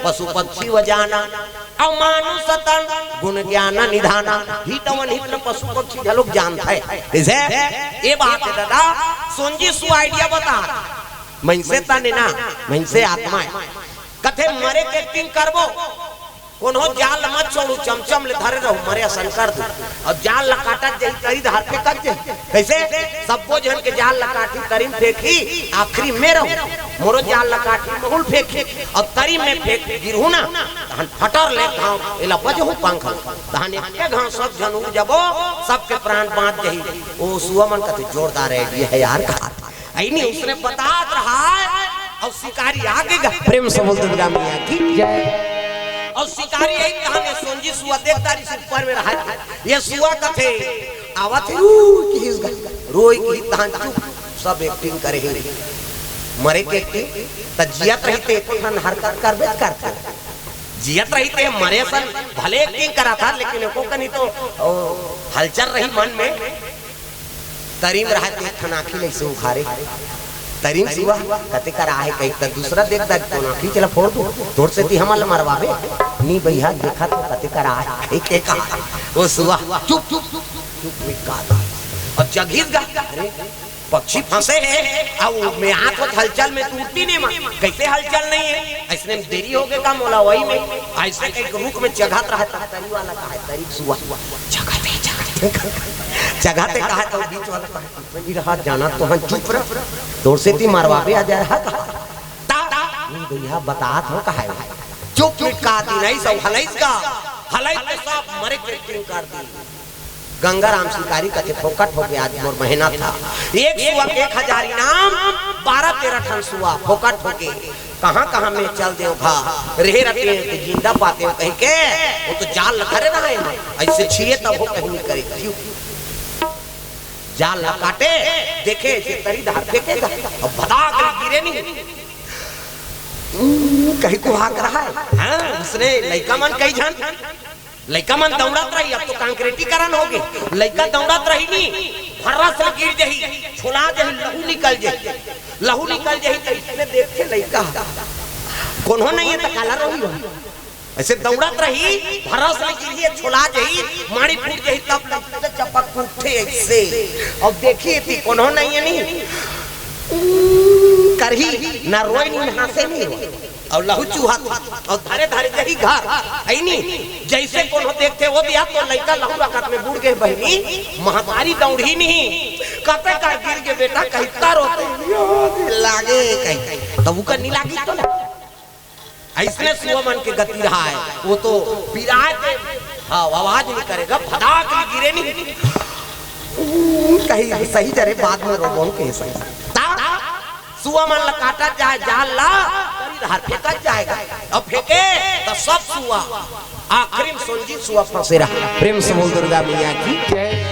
पशु पक्षी व जाना, अउ मानुष तन गुण ज्ञान निधाना। हित अउ अनहित ल पशु पक्षी घलोक जानथे। जैसे ये बात है दादा, सोंजी सुआ idea बता, मइनसे तन ए ना, मइनसे आत्मा है। कथे मरे के acting करबो, कोनो जाल मत छोड़ू, चमचम ले धरे रहू, मरे असन कर दू। अउ जाल ला काटत जाही, तरी डहर फेंकत जाही। कैसे? सब्बो झन के जाल ला काटही, तरी में फेंकही, आखिरी में रहू। मोरो जाल ला काटही, महू ल फेंकही, अउ तरी में फेंक गिरहू ना, तहन फटर ले घांव, एला बजहू पंख, तहन एके घांव सब झन उड़ जबो, सबके प्राण बांच जाही। ओ सुआ मन कथे, "जोरदार idea है यार," कहा। अइनी उसने बतात रहा है, अउ शिकारी आगे गा। प्रेम से बोल दुर्गा मैया की जय। अउ शिकारी अइस तहन ए सोंजी सुआ देख डारिस ऊपर में रहा है। ये सुआ कथे, "आवत हे।" रोई किहिस गा, रोई किहिस तहन चुप, सब acting करे हे। मरे के acting, त जियत रहिते एको ठन हरकत करबे करथे। जियत रहिते मरे असन भले acting करत हे, लेकिन एको कनी तो, ओ, हलचल रही मन में। तरी में रहा ते एक ठन आँखी ल अइसे उघारे। तरी में सुआ कथे करा हे कहिके त दूसरा देख डारिस, तो आँखी चला फोड़ दूं, तोर सेती हमन ल मरवाबे। नी भैया, देखा तो कथे करा हे कहिके कहा। ओ सुआ, "चुप, चुप, चुप, चुप, चुप, एक बात।" अउ जगिस गा, अरे, पक्षी फंसे हे, अउ मैं आत हों हलचल में, तू उड़ती नहीं मा, कैसे हलचल नहीं है? अइसने में देरी होगे का मोला वही में? अइसे कहिके रुख में चघात रहा, तरी वाला कहा हे, तरी सुआ, चघात हे, चघात हे, चघात हे कहा हे, त बीच वाला कहा हे, "नहीं रहा, जाना तो हम चुप रह, तोर सेती मरवाबे आ जा रहा कहा।" ता, ता, नहीं भैया, बतात हों कहा हे। चुप मिटका दी नहीं सब हलइस का, हलइस के सब मरे के acting कर दी। गंगाराम शिकारी कथे, "फोकट होगे आज मोर मेहनत हा। एक सुआ के एक हजार इनाम, बारह तेरह ठन सुआ फोकट होगे। कहाँ-कहाँ में चल देव भा, रेहे रते हैं तो जिंदा पाते हो," कहिके, वो तो जाल ल धरे रहे हैं, अइसे छिए तब हो कहीं नहीं करे। क्यों? जाल ल काटे, देखे अइसे तरी डहर फेंकेगा, अब भदाक ले गिरे नहीं। हम्म, कहीं को हाक रहा है। हाँ, उसने लइका मन कई झन लइका मन दौड़त रही, अब तो कांक्रीटीकरण होगे। लइका दौड़त रही नी, भर्रस ले गिर जही, छोला जही, लहू निकल जही, लहू निकल जही, त इसने देख के लइका, कोनो नहीं है त काला रोही हो। अइसे दउड़त रही, भरस ले गिरही, छोला जही, माड़ी फूट जही, तब लगथे चपक उठथे अइसे। अब देखही एती कोनो नइ हे नी। करही, ना रोय नी, ना हाँसे नी। अउ लहू चूहत, अउ धरे धरे जही घर, हइ नी? जइसे कोनो देखथे, ओ दिया तो लइका लहू रकत में बुड़ गे बहिनी, महतारी दउड़ही नी। कते कर गिर गे बेटा, कहिथे रोथे, लागे कही। तब ओकर नी लागी तो ना। अइसने सुआ मन के गति रहय, ओ तो पिराय के, हाँ, आवाज नी करे गा, फटाक ले गिरे नी। कही सही जरे बाद में रोबोन के सही। ता सुआ मन ला काटत जाय जाल ला, तरी डहर फेंकत जाय गा। अब फेंके त सब सुआ, आखिरी में सोंजी सुआ फंसे रहय। प्रेम से बोल दुर्गा मैया की जय।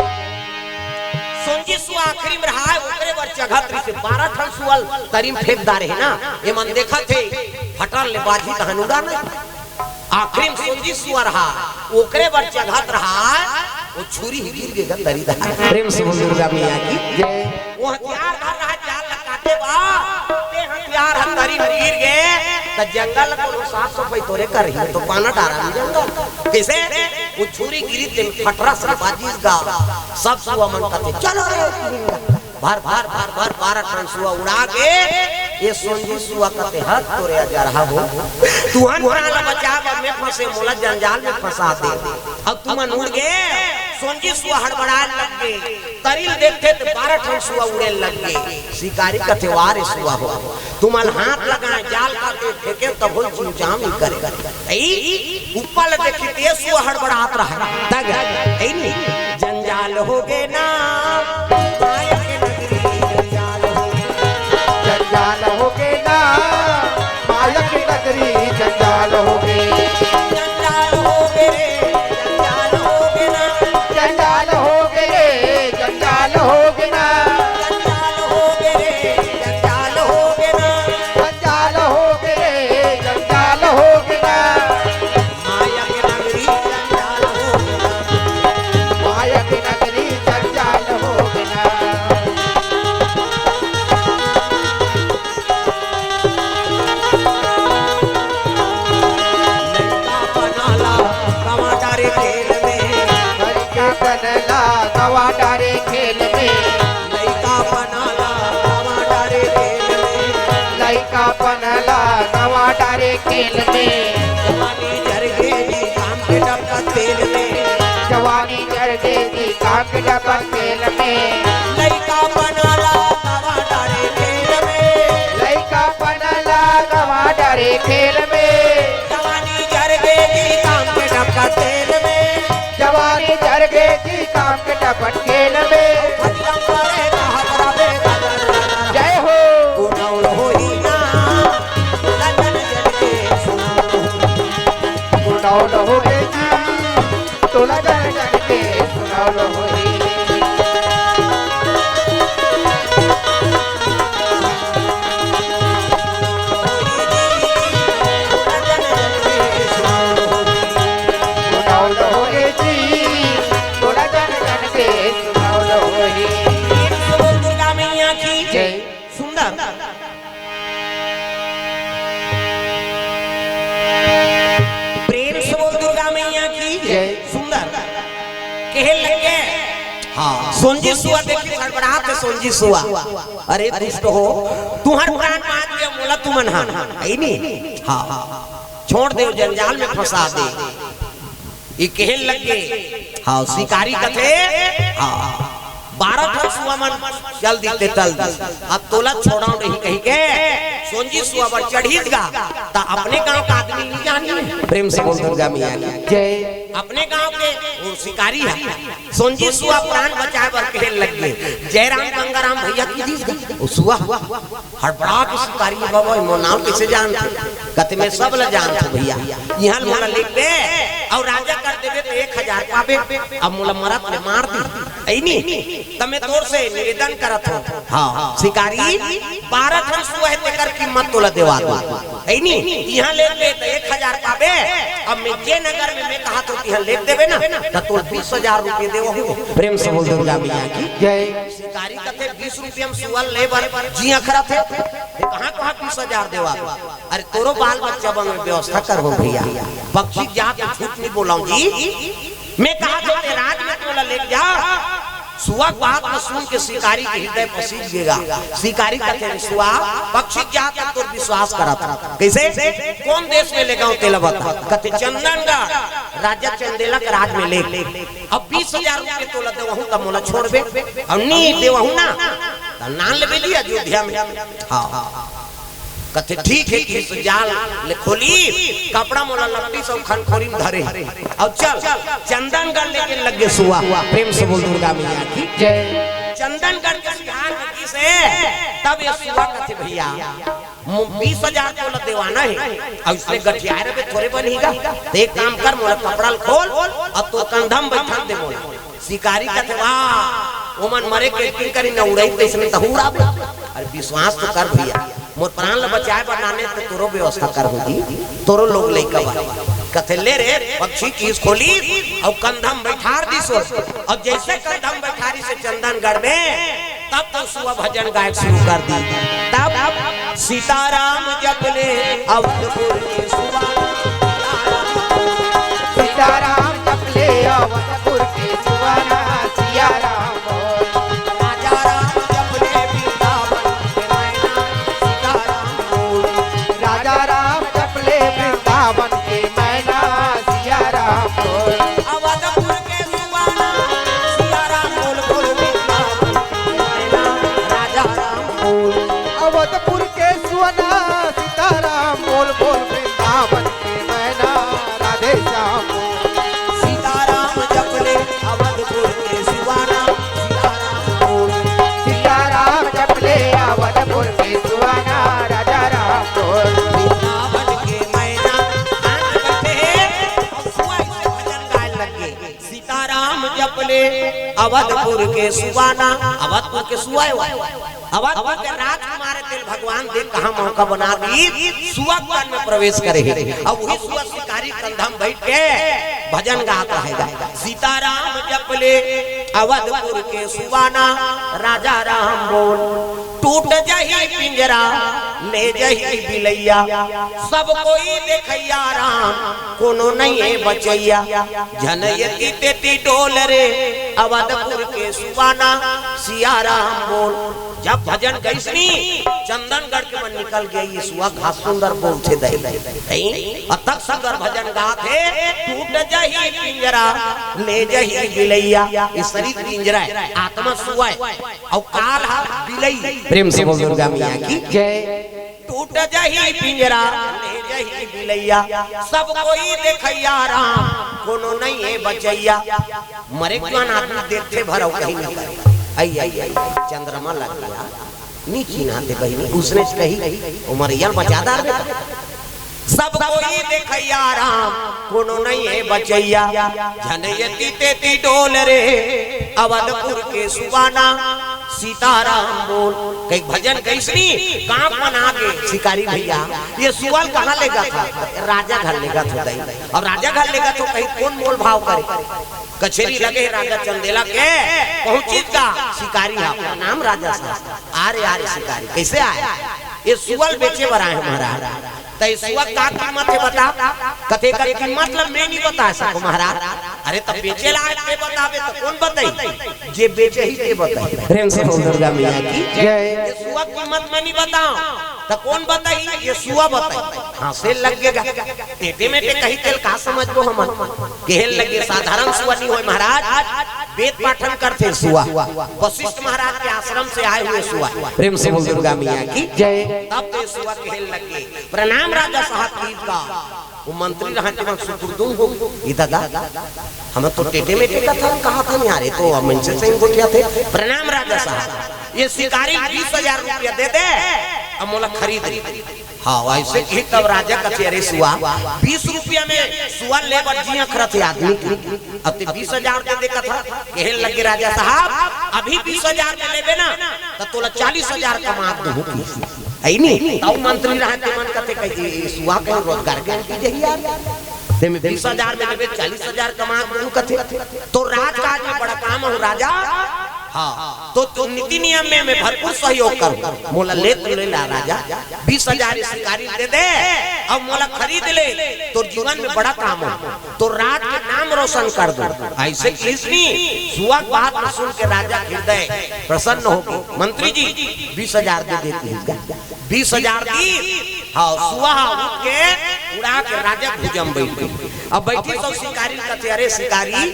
सोंजी सुआ आखिरी में रहय, ओकरे बर चघत रहिसे, बारह ठन सुआ ल तरी में फेंक डारे हे ना। ए मन देखत हे, फटाक ले बाजही तहन उड़ाना। आखिरी में सोंजी सुआ रहय, ओकरे बर चघत रहय, ओ छुरी ही गिर गे गा तरी डहर। प्रेम से बोल दुर्गा मैया की जय। ओ हथियार धर रहय जाल ला काटे बर, ते हथियार ह तरी में गिर गे, त जंगल कोनो साफ सफई थोरे करही, तो पाना डारही जंगल। कइसे? ओ छुरी गिरिस ते फटरस ले बाजिस गा, सब सुआ मन कथे, "चलो रे।" भर, भर, भर, भर, बारह ठन सुआ उड़ा के, ए सोंजी सुआ कथे, "हट तोरे अजरहा हो। तुंहर प्राण ला बचाय बर में फंसे, मोला जंजाल में फंसा दे।" अब तुमन उड़ गे, सोंजी सुआ हड़बड़ाय लग गे। तरी ल देखथे त बारह ठन सुआ उड़े लग गे। शिकारी कथे, "वाह रे सुआ हो, तुमन हाथ लगाय, जाल काटे, फेंके, तभो ले चिमचाम नी करे।" अई, ऊपर ले देखही ते सुआ हड़बड़ात रहय। तग, अई नी, जंजाल होगे ना, माया के नगरी जंजाल होगे। जंजाल होगे ना, माया के नगरी जंजाल होगे। जंजाल होगे रे, जंजाल होगे ना। जंजाल होगे रे, जंजाल होगे ना। जंजाल होगे रे, जंजाल होगे ना। जंजाल होगे रे, जंजाल होगे ना। माया के नगरी जंजाल होगे ना। माया के नगरी जंजाल होगे ना। लइकापन ला गंवा डारे खेल में। लइकापन ला गंवा डारे खेल में। लइकापन ला गंवा डारे खेल में। लइकापन ला गंवा डारे खेल में। जवानी जर गे जी काम के डबका तेल में। जवानी जर गे जी काम के डबका तेल में। लइकापन ला गंवा डारे खेल में। लइकापन ला गंवा डारे खेल में। जवानी जर गे जी काम के डबका तेल में। जवानी जर गे जी काम के डबका तेल में। जय हो। गुनौल होई ना, तोला जन जन के सुनौल होई। गुनौल होई ना, तोला जन जन के सुनौल होई। सुनौल होई जी, तोला जन जन के सुनौल होई। दुर्गा मैया की जय। सुंदर। प्रेम से बोल दुर्गा मैया की जय। सुंदर। कहे लगे। हाँ। सोंजी सुआ देखी हड़बड़ाथे सोंजी सुआ। अरे दुष्ट हो, तुंहर प्राण बांच गे, मोला तुमन हा। हइ नी? हाँ। छोड़ देव, जंजाल में फंसा दे। ये कहे लग गे। हाँ, शिकारी कथे। हाँ, बारह ठन सुआ मन चल दिस ते तल दिस। अब तोला छोड़व नहीं कहिके सोंजी सुआ बर चढ़िस गा, त अपने गांव का आदमी नहीं जानी। प्रेम से बोल दुर्गा मैया की जय। अपने गांव के वो शिकारी हे, सोंजी सुआ प्राण बचाय बर कहे लग गे। जयराम गंगाराम भैया कहि दिस गा, वो सुआ हड़बड़ा के शिकारी हे, "बाबा, मोर नाम कइसे जानथे?" कथे, "मैं सब ल जानथों भैया, इहाँ ल मोला लेगबे अउ राजा कर देबे त एक हजार पाबे, अब मोला मरत ले मार दी, हइ नी? त मैं तोर से निवेदन करत हों।" हाँ, शिकारी, बारह ठन सुआ हे, तेकर कीमत तोला देवा दूं, हइ नी? इहाँ लेगबे त एक हजार पाबे, अब मैं जे नगर में मैं कहा तो तिहां लेख देबे ना, त तोर बीस हजार रुपये देवहूं। प्रेम से बोल दुर्गा मैया की जय। शिकारी कथे, "बीस रुपया में सुअर ले बर जी अखरत हे, कहां कहां बीस हजार देवा?" अरे तोरो बाल बच्चा बन में व्यवस्था करबो भैया, पक्षी जात झूठ नहीं बोलाऊं जी। मैं कहा तो ते राज में तोला लेके जा, सुआ के बात ल सुन के शिकारी के हृदय पसीज गेगा। शिकारी कथे, "सुआ, पक्षी जात तोर विश्वास करत।" कइसे? "कोन देश में लेगंव तेला बता।" कथे, "चंदनगढ़, राजा चंदेला के राज में ले।" "अब बीस हजार रुपये तोला देवहूं, त मोला छोड़बे, अउ नी देवहूं ना, त नान लेबे जी अयोध्या में।" हाँ। कथे, "ठीक हे।" कि जाल ले खोली, कपड़ा मोला लपटी सब खनखोरी में धरे, अउ चल, चंदनगढ़ लेके लगे सुआ। प्रेम से बोल दुर्गा मैया की जय। चंदनगढ़ के सिहार में किसे, तब ये सुआ कथे, "भैया, मु-, बीस हजार तोला देवाना हे, अउ इसने गठियाए रहे थोरे बनिगा, त एक काम कर, मोला कपड़ा ल खोल, अउ तोर कंधा म बइठा दे मोला।" शिकारी कथे, "वाह, ओमन मरे के acting करी न, उड़ई तइसने तहूं उड़ाबे।" अरे विश्वास तो कर भैया, मोर प्राण ल बचाए बर नाने त तोरो व्यवस्था करहूं जी, तोरो लोग लइका बा। कथे, "ले रे।" पक्षी चीज खोली अउ कंधा म बइठार दिस। अउ जइसे कंधा म बइठारिस हे चंदनगढ़ में, तब तो सुआ भजन गायक शुरू कर दी। तब सीताराम जप ले अवधपुर के सुआ, सीताराम जप ले अवधपुर के सुआ ना, सिया राम बोल। राजा राम जप ले वृंदावन के मैना, सीता राम बोल। राजा राम जप ले वृंदावन के मैना, सिया राम बोल। अवधपुर के सुआ ना, सिया राम बोल, बोल वृंदावन के मैना, राजा राम बोल। अवधपुर के सुआ ना, सीताराम बोल, बोल वृंदावन के मैना, राधे श्याम। सीताराम जप ले अवधपुर के सुआ ना, सीताराम बोल। सीताराम जप ले अवधपुर के सुआ ना, राजा राम बोल। वृंदावन के मैना, आन बैठे हे, अउ सुआ अइसे भजन गाए लगे। सीताराम जप ले अवधपुर के सुआ ना, अवधपुर के सुआ हे वो। अवधपुर के राजकुमार तेला भगवान देख कहां मौका बना दी, सुआ के तन में प्रवेश करे हे। अब वही सुआ शिकारी कंधा म बइठ के भजन गात रहेगा। सीताराम जप ले अवधपुर के सुआ ना, राजा राम बोल। टूट जही पिंजरा, ले जही बिलैया, सब कोई देखैया राम, कोनो नइ हे बचैया। झन एती तेती डोल रे, अवधपुर के सुआ ना, सिया राम बोल। जब भजन गइस नी, चंदनगढ़ के मन निकल गे, ये सुआ घास सुंदर बोलथे दई। नहीं? अतक सुंदर भजन गात हे, टूट जही पिंजरा, ले जही बिलैया। ये शरीर पिंजरा हे, आत्मा सुआ हे, अउ काल हा बिलई। प्रेम से बोल दुर्गा मैया की जय। टूट जही पिंजरा, ले जही बिलैया, सब कोई देखैया राम, कोनो नइ हे बचैया। मरे जुआन आदमी देखथे भर अउ कहीं नहीं करे। आई, आई, आई, चंद्रमा लग गया, नी चिन्हाथे बहिनी, उसने से कही, ओ मरइया ल बचा डार बेटा। सब कोई देखैया राम, कोनो नइ हे बचैया। झन एती तेती डोल रे, अवधपुर के सुआ ना, सीताराम बोल। कई भजन कइसनी, कांप मन आ गे, शिकारी भैया, ये सुआ ल कहाँ लेगथव? राजा घर लेगथंव दई। अब राजा घर लेगथंव, कहीं कोन मोल भाव करे? कचेरी लगे हे राजा चंदेला के, पहुंचिस गा शिकारी हा, "प्रणाम राजा साहब।" "आ रे, आ रे शिकारी, कइसे आय?" "ये सुआ ल बेचे बर आए हंव महाराज।" "त ये सुआ के का कीमत हे बता?" "कथे कर कीमत ल मैं नइ बता सकंव महाराज।" "अरे त बेचे ला आय ते बताबे त कोन बताही?" "जे बेचही ते बताही।" प्रेम से बोल दुर्गा मैया की जय। "ये सुआ के कीमत मैं नइ बतांव त कोन बताही?" "ये सुआ बताही।" हांसे लग गे गा। टेटे मेटे कही तेला का समझबो हमन। कहे लगे साधारण सुआ नइ होय महाराज, वेद पाठन करथे सुआ, वशिष्ठ महाराज के आश्रम से आए हुए सुआ। प्रेम से बोल दुर्गा मैया की जय। तब तो सुआ कहे लगे, "प्रणाम राजा साहब।" की का वो मंत्री रहय तेमन सुकुरदुम हो, "ए दादा, हम तो टेटे मेटे कथन कहत हन यार, ये तो अब मनसे संग गोठियाथे।" "प्रणाम राजा साहब, ये शिकारी बीस हजार रुपया दे दे, अब मोला खरीद ले।" हां, अइसे कही तब राजा कथे, "अरे सुआ, बीस रुपया में सुआ ले बर जी अखरथे आदमी के, अब ते बीस हजार दे दे कथस।" कहे लगे, "राजा साहब, अभी बीस हजार में लेबे ना, त तोला चालीस हजार कमा दूंहूं।" हे नी? तब मंत्री रहय तेमन कथे, कही, "ए सुआ कहीं रोजगार गारंटी देही यार।" तेमे बीस हजार में देबे, चालीस हजार कमा के दूँ कथे। तो राजकाज में बड़ा काम हो राजा। हाँ, तो तू नीति नियम में मैं भरपूर सहयोग करूँ। मोला ले तो ले ला राजा, बीस हजार शिकारी दे दे, अब मोला खरीद ले, तोर जीवन में बड़ा काम हो, तो राज के नाम रोशन कर दो। ऐसे किसनी सुआ के बात सुन के राजा के हृदय प्रसन्न हो गए। मंत्री जी, बीस हजार दे देती है, बीस हजार दी। हाँ, सुआ उठ के उड़ा के राजा भुजा में बैठ गई। अब बैठी तो शिकारी कथे, अरे शिकारी,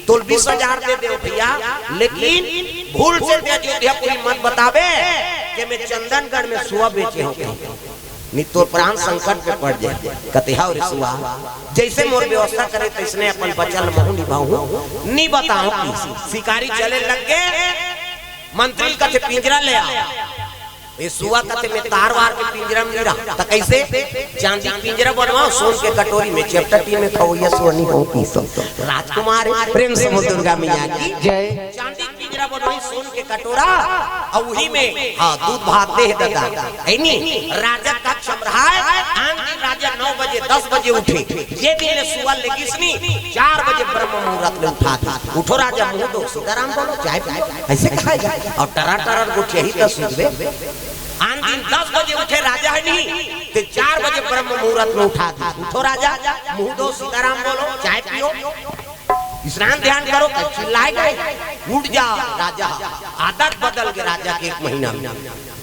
तोल बीस हजार दे दे भैया, लेकिन भूल से ते अयोध्यापुरी मत बताबे कि मैं चंदनगढ़ में सुआ बेचे हूँ। नहीं तो प्राण संकट में पड़ जाए। कथे, "हाँ रे सुआ, जैसे मोर व्यवस्था करे तैसने अपन बचन महूँ निभाऊँ, नहीं बताऊँ।" शिकारी चले लग गए। मंत्री कथे, "पिंजरा ले आ।" ये सुआ कथे, "मैं तार वार के पिंजरा में नहीं रहा।" तो कैसे? "चांदी के पिंजरा बनवाओ, सोन के कटोरी में, चैप्टर टीम में खवैया सोनी हो की सो।" राजकुमार है, प्रेम से बोल दुर्गा मैया की जय। चांदी के पिंजरा बनवाई, सोन के कटोरा, और वही में, हाँ, दूध भात दे दादा, है नी? राजा का चमराय, आन दिन राजा नौ बजे, दस बजे उठे। ये दिन ले सुआ लेगिस नी, चार बजे ब्रह्म मुहूर्त में उठा दी। "उठो राजा, मुँह दो, सीताराम बोलो, चाय पियो।" ऐसे कहा जाए। और टरा टरा गोठिया ही तो सुधरे। आन दिन दस बजे उठे राजा है नहीं, ते चार बजे ब्रह्म मुहूर्त में उठा दी। "उठो राजा, मुँह दो, सीताराम बोलो, चाय पियो, स्नान ध्यान करो।" तो चिल्लाए गए, "उठ जा राजा।" आदत बदल के राजा के एक महीना में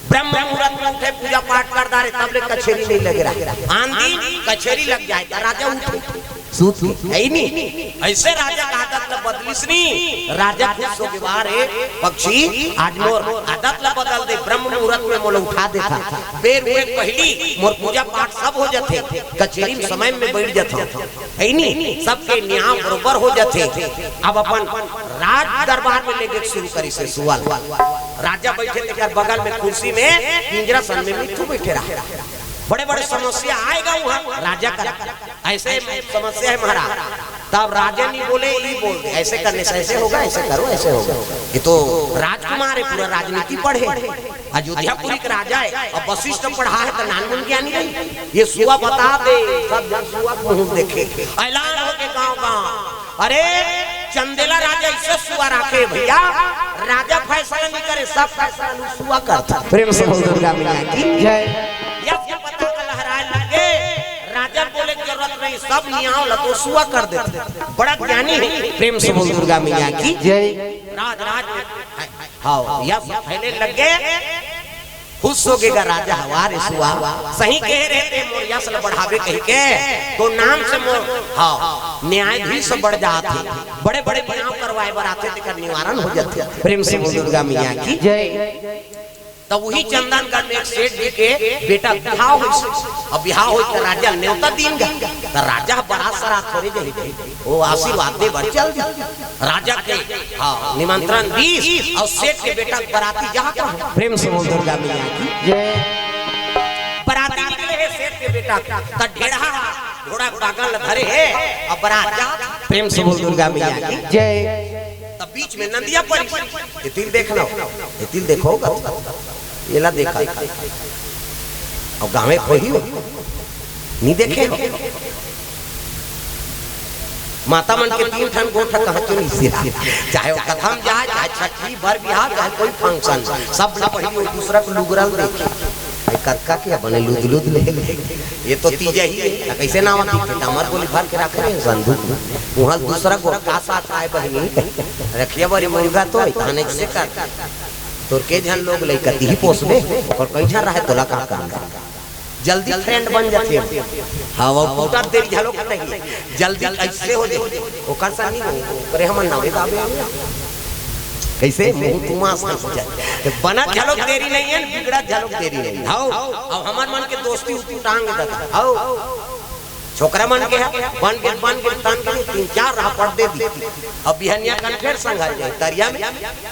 ब्रह्म मुहूर्त में उठे, पूजा पाठ कर डारे, तब ले कचेरी नहीं लग रहा। आन दिन कचेरी लग जाए तो राजा उठे, सूत के, है ही नहीं। ऐसे राजा का आदत न बदलिस नहीं। राजा खुश हो के, "वाह रे पक्षी, आज मोर आदत ला बदल दे, ब्रह्म मुहूर्त में मोला उठा देता। बेर हुए पहली मोर पूजा पाठ सब हो जाते, कचेरी में समय में बैठ जाता।" है नी, सबके न्याय बरोबर हो जाथे। अब अपन राज दरबार में लेके शुरू करिस हे सुआ ल। राजा बैठे तेकर बगल में कुर्सी में, पिंजरा सन में मिट्ठू बैठे रहा। बड़े बड़े समस्या आएगा वहाँ राजा का, ऐसे समस्या है महाराज। तब राजा नहीं बोले, ये बोल दे, "ऐसे करने से ऐसे होगा, ऐसे करो, ऐसे होगा।" ये तो राजकुमार है, पूरा राजनीति पढ़े। अयोध्यापुरी के राजा है, अब वशिष्ठ पढ़ा है तो नानमुन ज्ञानी रही। ये सुआ बता दे, सब जन सुआ के मुंह देखे। ऐलान हो के गांव गांव, "अरे चंदेला राजा ऐसे सुआ राखे भैया, राजा फैसला नहीं करे, सब फैसला नु सुआ करता।" प्रेम से बोल दुर्गा मैया की जय। यस के पता का लहराए लगे, राजा बोले के जरूरत नहीं, सब नियाव ला तो सुआ कर देते। बड़ा ज्ञानी है। प्रेम से बोल दुर्गा मैया की जय। राज राज में हाँ, यस फैले लगे। खुश हो गेगा राजा, "वाह रे सुआ, सही कहे रहे ते मोर यस ल बढ़ावे कहि के, तो नाम से मोर, हाँ, न्यायाधीश बढ़ जात हे, बड़े बड़े न्याय करवाए बर आथे, तेकर निवारण हो जाथे।" प्रेम से बोल दुर्गा मैया की जय। तब वही चंदनगढ़ में एक सेठ जी के बेटा बिहाव होइस। अब बिहाव होइस त राजा ल नेवता दीन गा। त राजा ह बरात सरात थोरे जाही, वो आशीर्वाद दे बर चल दी। राजा के, हाँ, निमंत्रण दीस और सेठ के बेटा बराती जात रहा। प्रेम से बोल दुर्गा मैया की जय। बराती निकले हे सेठ के बेटा, त ढेड़हा घोड़ा बागल ल धरे हे, अब बरात जात। प्रेम से बोल दुर्गा मैया की जय। तब बीच में नंदिया पड़ी, ये तिल देखना हो, ये तिल देखो, ये ला देखा, और गाँवे कोई हो, नहीं देखे हो। माता मन के तीन ठन गोठ कहाँ क्यों नहीं सिरा, चाहे वो कथा म जाए, चाहे छठी, बर बिहाव, चाहे कोई function, सब ला पहिली वो दूसरा के लुगरा ल देखे। ए कतका के बने लुद लुद ले ले। ये तो तीजा ही है। त कैसे नावा दिखथे? डामर गोली भर के रख रहे हैं संदूक में। वहाँ दूसरा गोठ का साथ आए बहिनी। रखिया बरी मुर्गा तो है, तहने से कर। तोर के झन लोग लइका तिही पोसबे, ओकर कई झन रहे तोला का काम? जल्दी friend बन जाथे। हाँ, वो टूटत देरी झलोक नहीं। जल्दी ऐसे हो जाए। ओकर सा नहीं हो, ओकरे हमन नावे गावे। कैसे? मुंह तुमा सा हो जाए। बनत झलोक देरी नहीं है, बिगड़त झलोक देरी नहीं। हाउ, अब हमर मन के दोस्ती उतू टांग देता। हाउ, छोकरा मन के है, बन के, बन के, तन के तीन चार रापट दे दी। अब बिहनिया कन फेर संघल जाए, तरिया में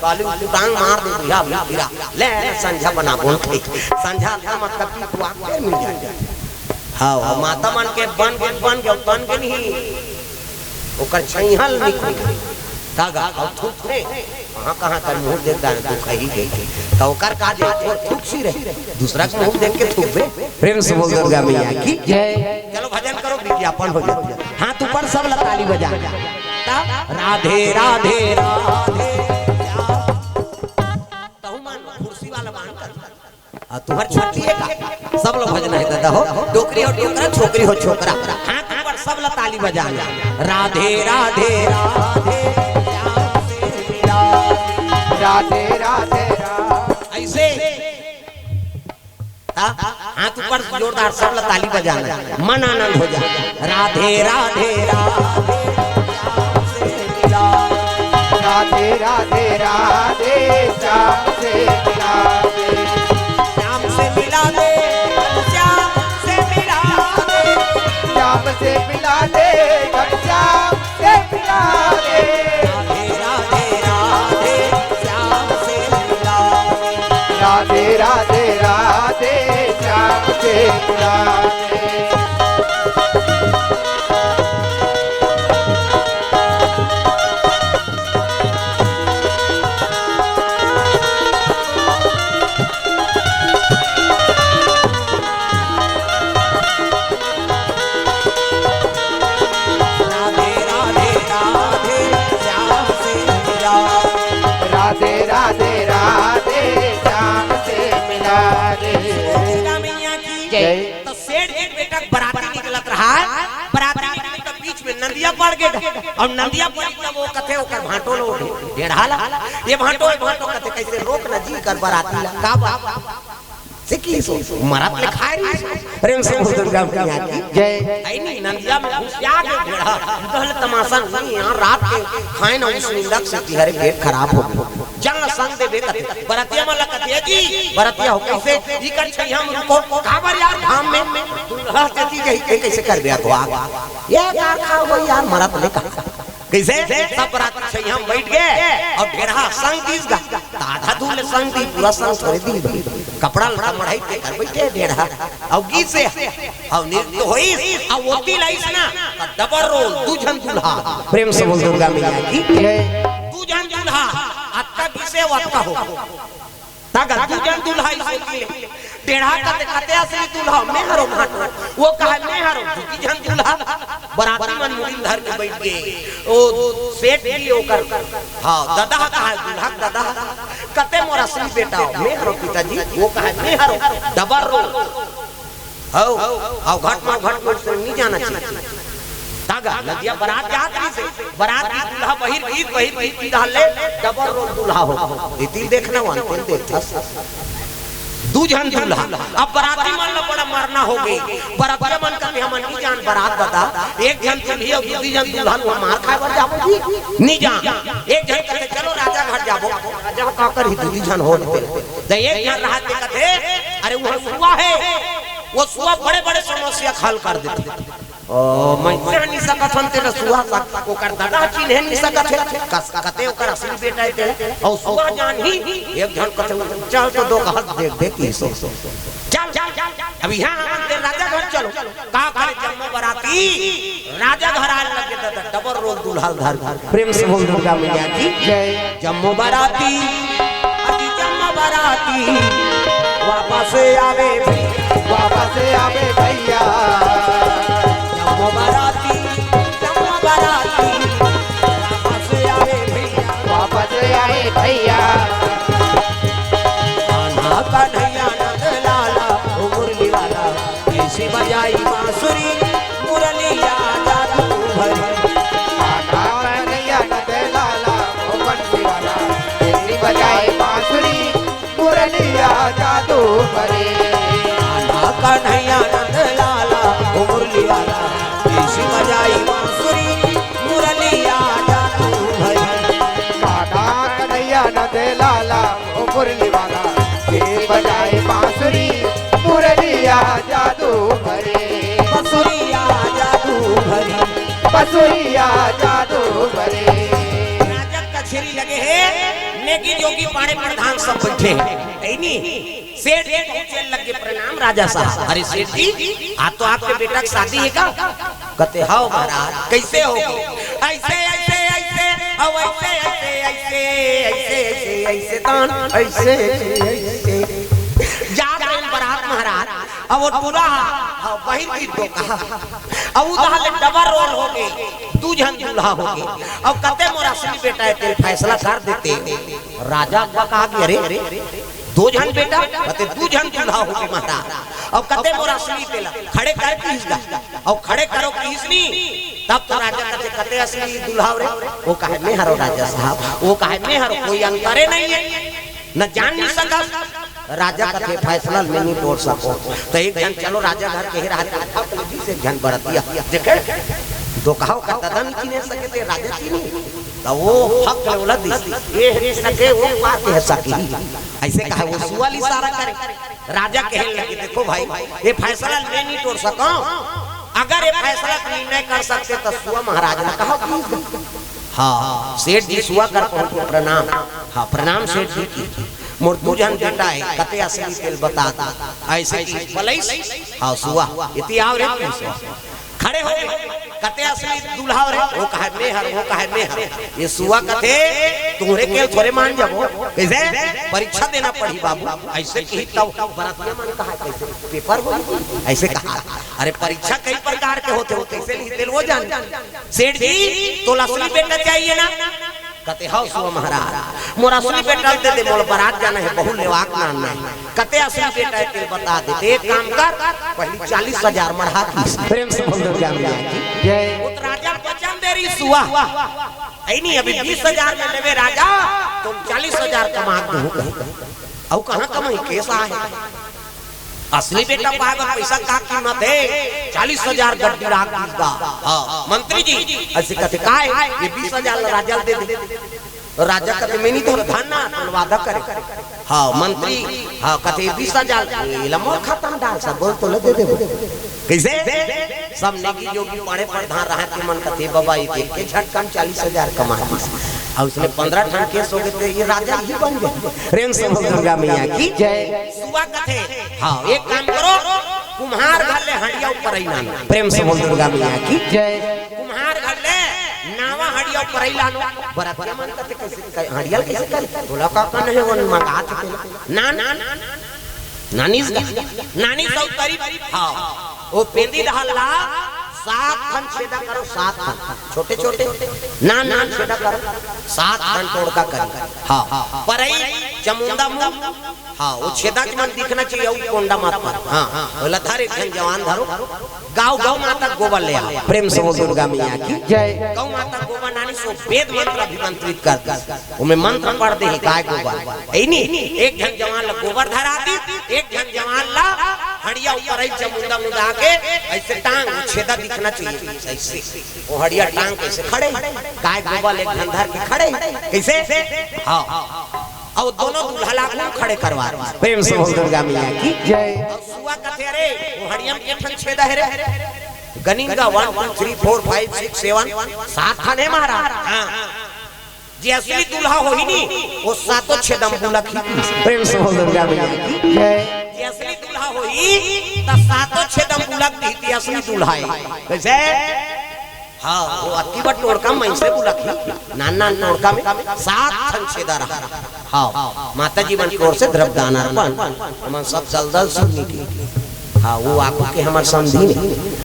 काली उतू टांग मार दे दिया, अभी गिरा। ले, ले, संझा बना बोल के। संझा का मतलब कि तू आके मिल जाए। हाँ, और माता मन के बन के, बन के, बन के नहीं। ओकर छैहल निकल धागा और थूक दे। कहाँ, कहाँ कर मुंह देख दान तू कही गई। तो ओकर का दे, थूक सी रहे। दूसरा के मुंह देख के थूक दे। प्रेम से बोल दुर्गा मैया की जय। चलो भजन करो, विज्ञापन हो जाए। हाथ ऊपर, सब ला ताली बजा। तब राधे राधे राधे श्याम। तहु मान कुर्सी वाला मान कर। आ, तुहर छुट्टी हे का? सब ला भजना हे दादा हो। डोकरी हो डोकरा, छोकरी हो छोकरा। हाथ ऊपर, सब ला ताली बजाना। राधे राधे राधे श्याम से मिला। राधे राधे राधे। ऐसे। हाँ? हाथ ऊपर जोरदार, सब ला ताली बजाना, मन आनंद हो जाए। राधे राधे राधे श्याम से मिला। राधे राधे राधे श्याम से मिला दे। श्याम से मिला दे, श्याम से मिला दे। श्याम से मिला दे, श्याम से मिला दे। राधे राधे राधे श्याम से मिला दे। राधे राधे राधे श्याम से मिला दे। राधे राधे राधे श्याम से मिला। राधे राधे राधे श्याम से मिला दे। दुर्गा मैया की जय। तो सेठ जी बेटा बराती निकलत रहा है, बराती निकलत तो बीच में नंदिया पड़ गए, और नंदिया पड़ी तब वो कथे ओकर भांटो लो ढेढ़ा ला, ये भांटो, ये भांटो कथे कैसे रोक न जी कर बराती ला, का बात? से की सो, मरत ले खाए रही सो। प्रेम से बोल दुर्गा मैया की जय। आई नहीं, नंदिया में घुसिया के ढेढ़ा, दहल तमाशा नहीं, यहाँ रात के खाए ना उस निंदक से कि हरे पेट खराब हो गया। जन संग दे बेकत, बरतिया में लकत ये जी, बरतिया हो कैसे, इकर छैया में रुको, काबर यार धाम में, दुल्हा चची गई के कैसे कर दिया को आग। ये का का हो यार, मरत ले का। कैसे? सब बराती छैया में बैठ गए और ढेढ़ा संग दीस गा। त आधा दूर ले संग दी, पूरा संग थोड़े दी। कपड़ा लता मढ़ाई के कर बैठे ढेढ़ा। और गीत से, और नृत्य होइस, और ओती लाइस ना, त डबल रोल, दू झन दूल्हा। प्रेम से बोल दुर्गा मैया की। दू झन दूल्हा, अतका गीत से अतका हो। तागा दू झन दूल्हा इस होती ले। ढेढ़ा कते, कते असली दूल्हा, मैं हरो भांटो। वो कहे, मैं हरो, दू झन दूल्हा। बराती मन मुड़ी धर के बैठ गए। ओ सेठ जी ओकर, हाँ, ददा कहे, दूल्हा ददा। कते मोर असली बेटा हो, मैं हरो पिताजी। वो कहे, मैं हरो, डबल रोल। हौ, हौ, घट मा घट मा से नहीं जाना चाहिए। तागा, नदिया बरात जात रही से, बरात की दूल्हा बहिर गीत, बहिर गीत की डाल ले, डबल रोल दूल्हा हो। इतिल देखना वन, तिल देखता। दू झन दूल्हा, अब बराती मन ला बड़ा मरना हो गई। बरातिया मन कथे हमन नहीं जान बरात बता, एक झन दूल्ही और दू झन दूल्हा ला मार खाए बर जाबो जी, नहीं जान। एक झन कथे चलो राजा घर जाबो, राजा का कर ही दू झन हो लेते। तो एक झन रहा ते कथे, अरे वो सुआ है, वो सुआ बड़े-बड़े समस्या हल कर देथे। ओ, मैं चिन्ह नहीं सकत हन तेला सुआ का, ओकर दादा चिन्हे नहीं सकत हे, कस कते ओकर असली बेटा हे तेला। और सुआ जान ही, एक झन कथे, "चल तो दो कहत देख, देख की सो। चल, चल, चल, चल। अब यहाँ हमन ते राजा घर चलो।" का करे जम्मो बराती? राजा घर आए लगे दादा, डबल रोल दूल्हा धर के। प्रेम से बोल दुर्गा मैया की जय। जम्मो बराती, अति जम्मो बराती, वापस आवे भैया। वापस आवे भैया। जम्मो बराती, जम्मो बराती, वापस आवे भैया। वापस आवे भैया। कान्हा कन्हैया नंद लाला, ओ मुरली वाला, कैसे बजाई बांसुरी, मुरलिया जादू भरी। कान्हा कन्हैया नंद लाला, ओ बंसी वाला, कैसे बजाई बांसुरी, मुरलिया जादू भरी। कान्हा कन्हैया नंद लाला, ओ मुरली वाला, कैसे बजाई बांसुरी, मुरलिया जादू भरी। कान्हा कन्हैया नंद लाला, ओ मुरली वाला, के बजाए बांसुरी, मुरलिया जादू भरे। बांसुरिया जादू भरे। बांसुरिया जादू भरे। राजक कचेरी लगे हे, नेगी जोगी पाड़े प्रधान सब बैठे हे। ऐनी सेठ जी पहुंचे लगे, "प्रणाम राजा साहब।" "अरे सेठ जी, आज तो आपके बेटा की शादी है का?" कथे, "हव महाराज।" "कैसे हो?" "ऐसे, ऐसे, ऐसे, अउ ऐसे, ऐसे, ऐसे, ऐसे, ऐसे, ऐसे, तान, ऐसे, ऐसे, ऐसे।" जात रहे बरात महाराज, अब वो दूल्हा, हाँ, बहिर की डोकहा। अब उधार ले डबल रोल हो गे, दू झन दूल्हा हो गे। अब कते मोर असली बेटा हे तेला फैसला कर देते। राजा बका गे, अरे, दू झन बेटा, कते दू झन दूल्हा हो गे महाराज। अब कते मोर असली तेला खड़े कर किहिस गा। अब खड़े करो किहिस नी, तब तो राजा कथे, कते असली दूल्हा हो रे? वो कहे, मैं हरो राजा साहब, वो कहे, मैं हरो, कोई अंतरे नहीं है, न जान नहीं सकस। राजा कथे, फैसला मैं नहीं तोड़ सको। तो एक झन चलो राजा घर के ही रहा, एक झन बरतिया देखे, डोकहा का ददा नहीं चिन्हे सके थे, राजा चिन्हे। तो वो फक ले ओला दिस, ये नहीं सके, वो पार के सकी। ऐसे कहा, वो सुआ ल इशारा करे। राजा कहे लगे, देखो भाई, ये फैसला मैं नहीं तोड़ सका। अगर ये फैसला निर्णय कर सकते तो सुआ महाराज ने कहा कि हाँ, सेठ जी सुआ कर पहुंचे, प्रणाम। हाँ, प्रणाम सेठ जी की। मोर दू झन बेटा हे, कते असली तेला बता दे। ऐसे कि बलइस, हाँ, सुआ, इति आव रे, सुआ। खड़े हो गे, कते असली दूल्हा हो रे? वो कहे, मैं हरो, वो कहे, मैं हरो। ये सुआ कथे, तुम्हरे केल थोरे मान जाबो। कैसे? परीक्षा देना पड़ही बाबू। ऐसे किही तब बरतिया मन कहा, कैसे पेपर हो? ऐसे कहा। अरे, परीक्षा कई प्रकार के होथे, वो कैसे लिही तेला वो जान। सेठ जी, तोला असली बेटा चाहिए ना? कथे, हव सुआ महाराज, मोर असली बेटा ल दे दे, मोला बरात जाना हे, बहू ल लेवाक लानना हे। कते असली बेटा हे तेला बता देते। एक काम कर, पहली चालीस हजार मढ़ा किहिस। प्रेम से बोल दुर्गा मैया की जय। वो तो राजा वचन दे रहिस सुआ। ऐ नहीं, अभी बीस हजार में लेबे राजा, तो चालीस हजार कमा दूँ कहे। अउ कहाँ कमाही, केस आहे। असली बेटा पाए बर पैसा का कीमत हे? चालीस हजार गड्डी राख दीस गा। हाँ, मंत्री जी, ऐसे कथे, काय? ये बीस हजार ला राजा ल दे दे। तो राजा कथे, मैं नहीं धरँव धन ना, तो वादा करे। हाँ, मंत्री, हाँ, कथे, बीस हजार, एला मोर खाता में डाल, सब बोल तो ल दे देबो। कैसे? सब नेगी जोगी बड़े प्रधान रहा के मन कथे, बाबा, ये देख के झटकन चालीस हजार कमा दिस। अउ उसने पंद्रह ठन केस हो गे, तो ये राजा ही बन गे। प्रेम से बोल दुर्गा मैया की जय। सुआ कथे, हाँ, एक काम करो, कुम्हार घर ले हँड़िया अउ परई लानो। प्रेम से बोल दुर्गा मैया की जय। कुम्हार घर ले नावा हँड़िया अउ परई लानो। बरतिया मन कथे, कैसे, कै-, हँड़िया ल कैसे करे? तोला का, का नहीं, वो मंगा थे। ना, ना, ना, ना। नानिस गा, नानिस अउ तरी, हाँ। वो पेंदी डहर ला सात ठन छेदा करो, सात ठन। छोटे, छोटे, नान, नान छेदा करो, सात ठन टोड़का करो। हाँ, परई, चमुंदा मुंह, हाँ, वो छेदा के मन दिखना चाहिए, वो कोंडा मत पर। हाँ, वो लथार एक झन जवान धरो, गाँव, गौ माता गोबर ले आओ। प्रेम से बोल दुर्गा मैया की जय। गौ माता गोबर नानी सो वेद मंत्र अभिमंत्रित कर दे। ओमे मंत्र पढ़ दे गाय गोबर। ऐ नी, एक झन जवान ला गोबर धरा दिस, एक झन जवान ला हँड़िया अउ परई चमुंदा मुंदा के ऐसे टांग, छेदा दिखना चाहिए, ऐसे। वो हँड़िया टांग के ऐसे खड़े, गाय गोबर एक झन धर के खड़े, कैसे? हाँ। अउ दोनों दूल्हा ला खड़े करवा दिस। प्रेम से बोल दुर्गा मैया की जय। अउ सुआ कथे, अरे, वो हँड़िया में के ठन छेदा हे रे? गनिन गा, one, two, three, four, five, six, seven, सात ठन हे महाराज। हाँ। जे असली दूल्हा होही नी, वो सातों छेदा म बुलकही। प्रेम से बोल दुर्गा मैया की जय। जे असली दूल्हा होही, त सातों छेदा म बुलक दिही, ते असली दूल्हा हे। कैसे? हाँ, वो अति बड़ टोड़का म अइसे बुलकही। नान नान टोड़का में सात ठन छेदा रहा। हाँ, माता जी मन की ओर से द्रव्य दान अर्पण, हमन सब दलदल सुन ली। हाँ, वो आगू के हमर समधी नहीं।